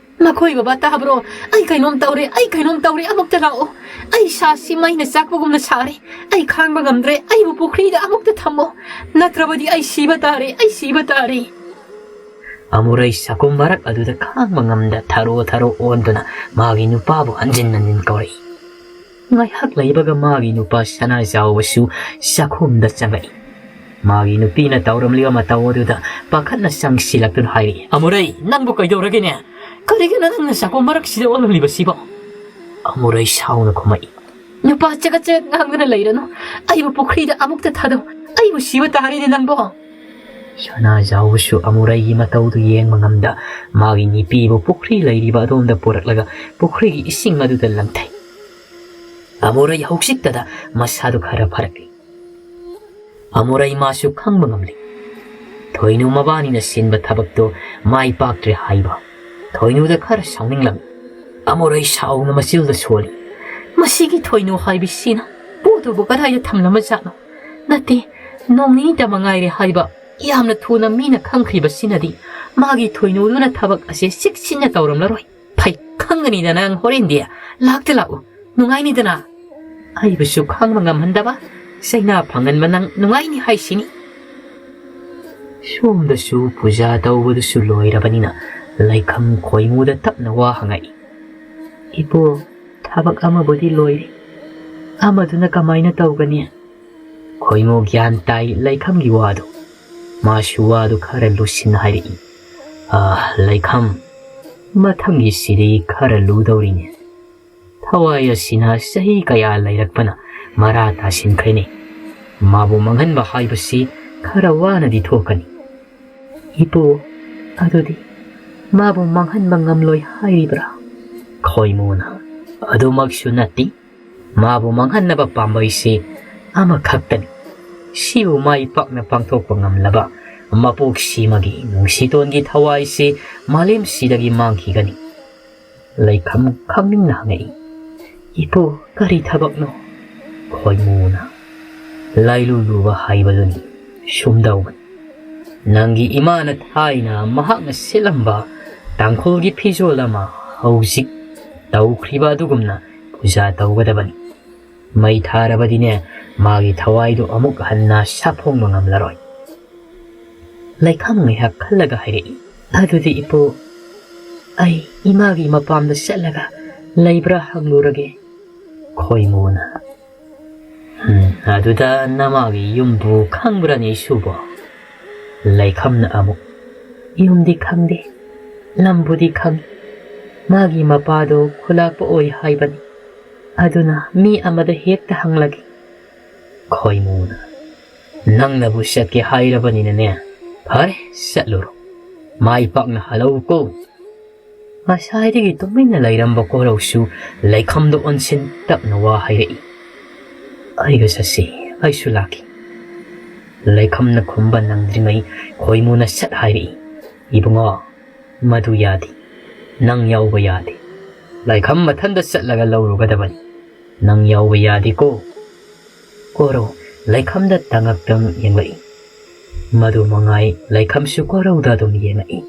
"ꯃꯈꯣꯏ ꯕꯕꯥ ꯇꯥꯕ꯭ꯔꯣ? ꯑꯩ ꯀꯩꯅꯣꯝ ꯇꯧꯔꯦ, ꯑꯩ ꯀꯩꯅꯣꯝ ꯇꯧꯔꯦ, ꯑꯃꯨꯛꯇ ꯂꯥꯛꯑꯣ꯫ ꯑꯩ ꯁꯥꯁꯤ ꯃꯩꯅ ꯆꯥꯛꯄꯒꯨꯝꯅ ꯁꯥꯔꯦ꯫ ꯑꯩ ꯈꯥꯡꯕ ꯉꯝꯗ꯭ꯔꯦ, ꯑꯩꯕꯨ ꯄꯨꯈ꯭ꯔꯤꯗ ꯑꯃꯨꯛꯇ ꯊꯝꯃꯣ꯫ ꯅꯠꯇ꯭ꯔꯕꯗꯤ ꯑꯩ ꯁꯤꯕ ꯇꯥꯔꯦ, ꯑꯩ ꯁꯤꯕ ꯇꯥꯔꯦ"꯫ ꯑꯃꯨꯔꯩ ꯆꯥꯛꯈꯨꯝ ꯃꯔꯛ ꯑꯗꯨꯗ ꯈꯥꯡꯕ ꯉꯝꯗ ꯊꯔꯣ ꯊꯔꯣ ꯑꯣꯟꯗꯨꯅ ꯃꯥꯒꯤ ꯅꯨꯄꯥꯕꯨ ꯍꯟꯖꯤꯟ ꯍꯟꯖꯤꯟ ꯀꯧꯔꯛꯏ꯫ ꯉꯥꯏꯍꯥꯛ ꯂꯩꯕꯒ ꯃꯥꯒꯤ ꯅꯨꯄꯥ ꯁꯅꯥꯖꯥꯎꯕꯁꯨ ꯆꯥꯛꯈꯨꯝꯗ ꯆꯪꯂꯛꯏ꯫ ꯃꯥꯒꯤ ꯅꯨꯄꯤꯅ ꯇꯧꯔꯝꯂꯤꯕ ꯃꯇꯧ ꯑꯗꯨꯗ ꯄꯥꯈꯠꯅ ꯆꯪꯁꯤꯜꯂꯛꯇꯨꯅ ꯍꯥꯏꯔꯛꯏ, "ꯑꯃꯨꯔꯩ, ꯅꯪꯕꯨ ꯀꯩꯗꯧꯔꯒꯦꯅꯦ? ꯀꯔꯤꯒꯤꯅꯣ ꯅꯪꯅ ꯆꯥꯛꯈꯨꯝ ꯃꯔꯛꯁꯤꯗ ꯑꯣꯜꯍꯜꯂꯤꯕꯁꯤꯕꯣ?" ꯑꯃꯨꯔꯩ ꯁꯥꯎꯅ ꯈꯨꯝꯃꯛꯏ, "ꯅꯨꯄꯥ ꯆꯒꯠ ꯆꯒꯠ ꯉꯥꯡꯗꯨꯅ ꯂꯩꯔꯅꯨ꯫ ꯑꯩꯕꯨ ꯄꯨꯈ꯭ꯔꯤꯗ ꯑꯃꯨꯛꯇ ꯊꯥꯗꯧ꯫ ꯑꯩꯕꯨ ꯁꯤꯕ ꯇꯥꯔꯦꯅꯦ ꯅꯪꯕꯣ"꯫ ꯁꯅꯥꯖꯥꯎꯕꯁꯨ ꯑꯃꯨꯔꯩꯒꯤ ꯃꯇꯧꯗꯨ ꯌꯦꯡꯕ ꯉꯝꯗ ꯃꯥꯒꯤ ꯅꯨꯄꯤꯕꯨ ꯄꯨꯈ꯭ꯔꯤ ꯂꯩꯔꯤꯕ ꯑꯗꯣꯝꯗ ꯄꯨꯔꯛꯂꯒ ꯄꯨꯈ꯭ꯔꯤꯒꯤ ꯏꯁꯤꯡ ꯑꯗꯨꯗ ꯂꯪꯊꯩ꯫ ꯑꯃꯨꯔꯩ ꯍꯧꯖꯤꯛꯇꯗ ꯃꯁꯥꯗꯨ ꯈꯔ ꯐꯔꯛꯂꯤ꯫ ꯑꯃꯨꯔꯩ ꯃꯥꯁꯨ ꯈꯪꯕ ꯉꯝꯂꯤ꯫ ꯊꯣꯏꯅꯨ ꯃꯕꯥꯅꯤꯅ ꯁꯤꯟꯕ ꯊꯕꯛꯇꯨ ꯃꯥꯏ ꯄꯥꯛꯇ꯭ꯔꯦ ꯍꯥꯏꯕ ꯊꯣꯏꯅꯨꯗ ꯈꯔ ꯁꯥꯎꯅꯤꯡꯂꯝꯃꯤ꯫ ꯑꯃꯨꯔꯩ ꯁꯥꯎꯅ ꯃꯆꯤꯜꯗ ꯁꯣꯜꯂꯤ꯫ "ꯃꯁꯤꯒꯤ ꯊꯣꯏꯅꯨ ꯍꯥꯏꯕꯁꯤꯅ ꯄꯣꯠꯇꯨꯕꯨ ꯀꯗꯥꯏꯗ ꯊꯝꯂꯝꯕꯖꯥꯠꯅꯣ? ꯅꯠꯇꯦ, ꯅꯣꯡ ꯅꯤꯅꯤꯇ ꯃꯉꯥꯏꯔꯦ ꯍꯥꯏꯕ ꯌꯥꯝꯅ ꯊꯨꯅ ꯃꯤꯅ ꯈꯪꯈ꯭ꯔꯤꯕꯁꯤꯅꯗꯤ ꯃꯥꯒꯤ ꯊꯣꯏꯅꯨꯗꯨꯅ ꯊꯕꯛ ꯑꯁꯦ ꯆꯦꯛꯁꯤꯟꯅ ꯇꯧꯔꯝꯂꯔꯣꯏ꯫ ꯐꯩ, ꯈꯪꯒꯅꯤꯗ ꯅꯪ ꯍꯣꯔꯦꯟꯗꯤ꯫ ꯂꯥꯛꯇ ꯂꯥꯛꯎ, ꯅꯨꯡꯉꯥꯏꯅꯤꯗꯅ꯫ ꯑꯩꯕꯨꯁꯨ ꯈꯪꯕ ꯉꯝꯍꯟꯗꯕ ꯆꯩꯅꯥ ꯐꯪꯍꯟꯕ ꯅꯪ ꯅꯨꯡꯉꯥꯏꯅꯤ ꯍꯥꯏꯁꯤꯅꯤ"꯫ ꯁꯣꯝꯗꯁꯨ ꯄꯨꯖꯥ ꯇꯧꯕꯗꯨꯁꯨ ꯂꯣꯏꯔꯕꯅꯤꯅ ꯂꯩꯈꯝ ꯈꯣꯏꯃꯨꯗ ꯇꯞꯅ ꯋꯥ ꯍꯪꯉꯛꯏ, "ꯏꯄꯨ, ꯊꯕꯛ ꯑꯃꯕꯨꯗꯤ ꯂꯣꯏꯔꯦ, ꯑꯃꯗꯨꯅ ꯀꯃꯥꯏꯅ ꯇꯧꯒꯅꯤ?" ꯈꯣꯏꯃꯨ ꯒ꯭ꯌꯥꯟ ꯇꯥꯏ ꯂꯩꯈꯝꯒꯤ ꯋꯥꯗꯨ꯫ ꯃꯥꯁꯨ ꯋꯥꯗꯨ ꯈꯔ ꯂꯨꯁꯤꯟꯅ ꯍꯥꯏꯔꯛꯏ, "ꯑꯥ, ꯂꯩꯈꯝ, ꯃꯊꯪꯒꯤꯁꯤꯗꯤ ꯈꯔ ꯂꯨꯗꯧꯔꯤꯅꯦ꯫ ꯊꯋꯥꯏ ꯑꯁꯤꯅ ꯆꯍꯤ ꯀꯌꯥ ꯂꯩꯔꯛꯄꯅ ꯃꯔꯥ ꯇꯥꯁꯤꯟꯈ꯭ꯔꯦꯅꯦ꯫ ꯃꯥꯕꯨ ꯃꯥꯡꯍꯟꯕ ꯍꯥꯏꯕꯁꯤ ꯈꯔ ꯋꯥꯅꯗꯤ ꯊꯣꯛꯀꯅꯤ"꯫ "ꯏꯄꯨ, ꯑꯗꯨꯗꯤ ꯃꯥꯕꯨ ꯃꯥꯡꯍꯟꯕ ꯉꯝꯂꯣꯏ ꯍꯥꯏꯔꯤꯕ꯭ꯔꯥ?" ꯈꯣꯏꯃꯨꯅ, "ꯑꯗꯨꯃꯛꯁꯨ ꯅꯠꯇꯦ꯫ ꯃꯥꯕꯨ ꯃꯥꯡꯍꯟꯅꯕ ꯄꯥꯝꯕꯩꯁꯤ ꯑꯃꯈꯛꯇꯅꯤ꯫ ꯁꯤꯕꯨ ꯃꯥꯏ ꯄꯥꯛꯅ ꯄꯥꯡꯊꯣꯛꯄ ꯉꯝꯂꯕ ꯃꯄꯣꯛꯁꯤꯃꯒꯤ ꯅꯨꯡꯁꯤꯇꯣꯟꯒꯤ ꯊꯋꯥꯏꯁꯤ ꯃꯥꯂꯦꯝꯁꯤꯗꯒꯤ ꯃꯥꯡꯈꯤꯒꯅꯤ꯫ ꯂꯩꯈꯝ ꯈꯪꯅꯤꯡꯅ ꯍꯪꯉꯛꯏ, "ꯏꯄꯨ, ꯀꯔꯤ ꯊꯕꯛꯅꯣ?" ꯈꯣꯏꯃꯨꯅ, "ꯂꯥꯏꯂꯨ ꯂꯨꯕ ꯍꯥꯏꯕꯗꯨꯅꯤ꯫ ꯁꯨꯝꯗꯧꯕꯅꯤ꯫ ꯅꯪꯒꯤ ꯏꯃꯥꯅ ꯊꯥꯏꯅ ꯃꯍꯥꯛꯅ ꯁꯦꯠꯂꯝꯕ ꯇꯥꯡꯈꯨꯜꯒꯤ ꯐꯤꯖꯣꯜ ꯑꯃ ꯍꯧꯖꯤꯛ ꯇꯧꯈ꯭ꯔꯤꯕ ꯑꯗꯨꯒꯨꯝꯅ ꯄꯨꯖꯥ ꯇꯧꯒꯗꯕꯅꯤ꯫ ꯃꯩ ꯊꯥꯔꯕꯗꯤꯅꯦ, ꯃꯥꯒꯤ ꯊꯋꯥꯏꯗꯨ ꯑꯃꯨꯛ ꯍꯟꯅ ꯁꯥꯐꯣꯡꯕ ꯉꯝꯂꯔꯣꯏ꯫" ꯂꯩꯈꯝ ꯉꯥꯏꯍꯥꯛ ꯈꯜꯂꯒ ꯍꯥꯏꯔꯛꯏ, "ꯑꯗꯨꯗꯤ ꯏꯄꯨ, ꯑꯩ ꯏꯃꯥꯒꯤ ꯃꯄꯥꯝꯗ ꯆꯠꯂꯒ ꯂꯩꯕ꯭ꯔꯥ ꯍꯪꯂꯨꯔꯒꯦ꯫" ꯈꯣꯏꯃꯨꯅ, "ꯎꯝ, ꯑꯗꯨꯗ ꯅꯃꯥꯒꯤ ꯌꯨꯝꯕꯨ ꯈꯪꯕ꯭ꯔꯅꯦ ꯏꯁꯨꯕꯣ?" ꯂꯩꯈꯝꯅ ꯑꯃꯨꯛ, "ꯌꯨꯝꯗꯤ ꯈꯪꯗꯦ, ꯂꯝꯕꯨꯗꯤ ꯈꯪꯏ꯫ ꯃꯥꯒꯤ ꯃꯄꯥꯗꯣ ꯈꯨꯂꯥꯛꯄ ꯑꯣꯏ ꯍꯥꯏꯕꯅꯤ꯫ ꯑꯗꯨꯅ ꯃꯤ ꯑꯃꯗ ꯍꯦꯛꯇ ꯍꯪꯂꯒꯦ꯫" ꯈꯣꯏꯃꯨꯅ, "ꯅꯪꯅꯕꯨ ꯆꯠꯀꯦ ꯍꯥꯏꯔꯕꯅꯤꯅꯅꯦ, ꯐꯔꯦ, ꯆꯠꯂꯨꯔꯣ꯫ ꯃꯥꯏ ꯄꯥꯛꯅ ꯍꯜꯂꯛꯎꯀꯣ꯫" ꯉꯁꯥꯏꯗꯒꯤ ꯇꯨꯃꯤꯟꯅ ꯂꯩꯔꯝꯕ ꯀꯣꯔꯧꯁꯨ ꯂꯩꯈꯝꯗ ꯑꯣꯟꯁꯤꯟ ꯇꯞꯅ ꯋꯥ ꯍꯥꯏꯔꯛꯏ, "ꯑꯩꯒ ꯆꯠꯁꯤ, ꯑꯩꯁꯨ ꯂꯥꯛꯀꯦ꯫" ꯂꯩꯈꯝꯅ ꯈꯨꯝꯕ ꯅꯪꯗ꯭ꯔꯤꯉꯩ ꯈꯣꯏꯃꯨꯅ ꯁꯠ ꯍꯥꯏꯔꯛꯏ, "ꯏꯕꯨꯡꯉꯣ, ꯃꯗꯨ ꯌꯥꯗꯦ꯫ ꯅꯪ ꯌꯥꯎꯕ ꯌꯥꯗꯦ꯫ ꯂꯩꯈꯝ ꯃꯊꯟꯇ ꯆꯠꯂꯒ ꯂꯧꯔꯨꯒꯗꯕꯅꯤ꯫ ꯅꯪ ꯌꯥꯎꯕ ꯌꯥꯗꯦꯀꯣ꯫" ꯀꯣꯔꯧ ꯂꯩꯈꯝꯗ ꯇꯉꯛ ꯇꯉꯛ ꯌꯦꯡꯂꯛꯏ꯫ ꯃꯗꯨ ꯃꯉꯥꯏ ꯂꯩꯈꯝꯁꯨ ꯀꯣꯔꯧꯗ ꯑꯗꯨꯝ ꯌꯦꯡꯂꯛꯏ꯫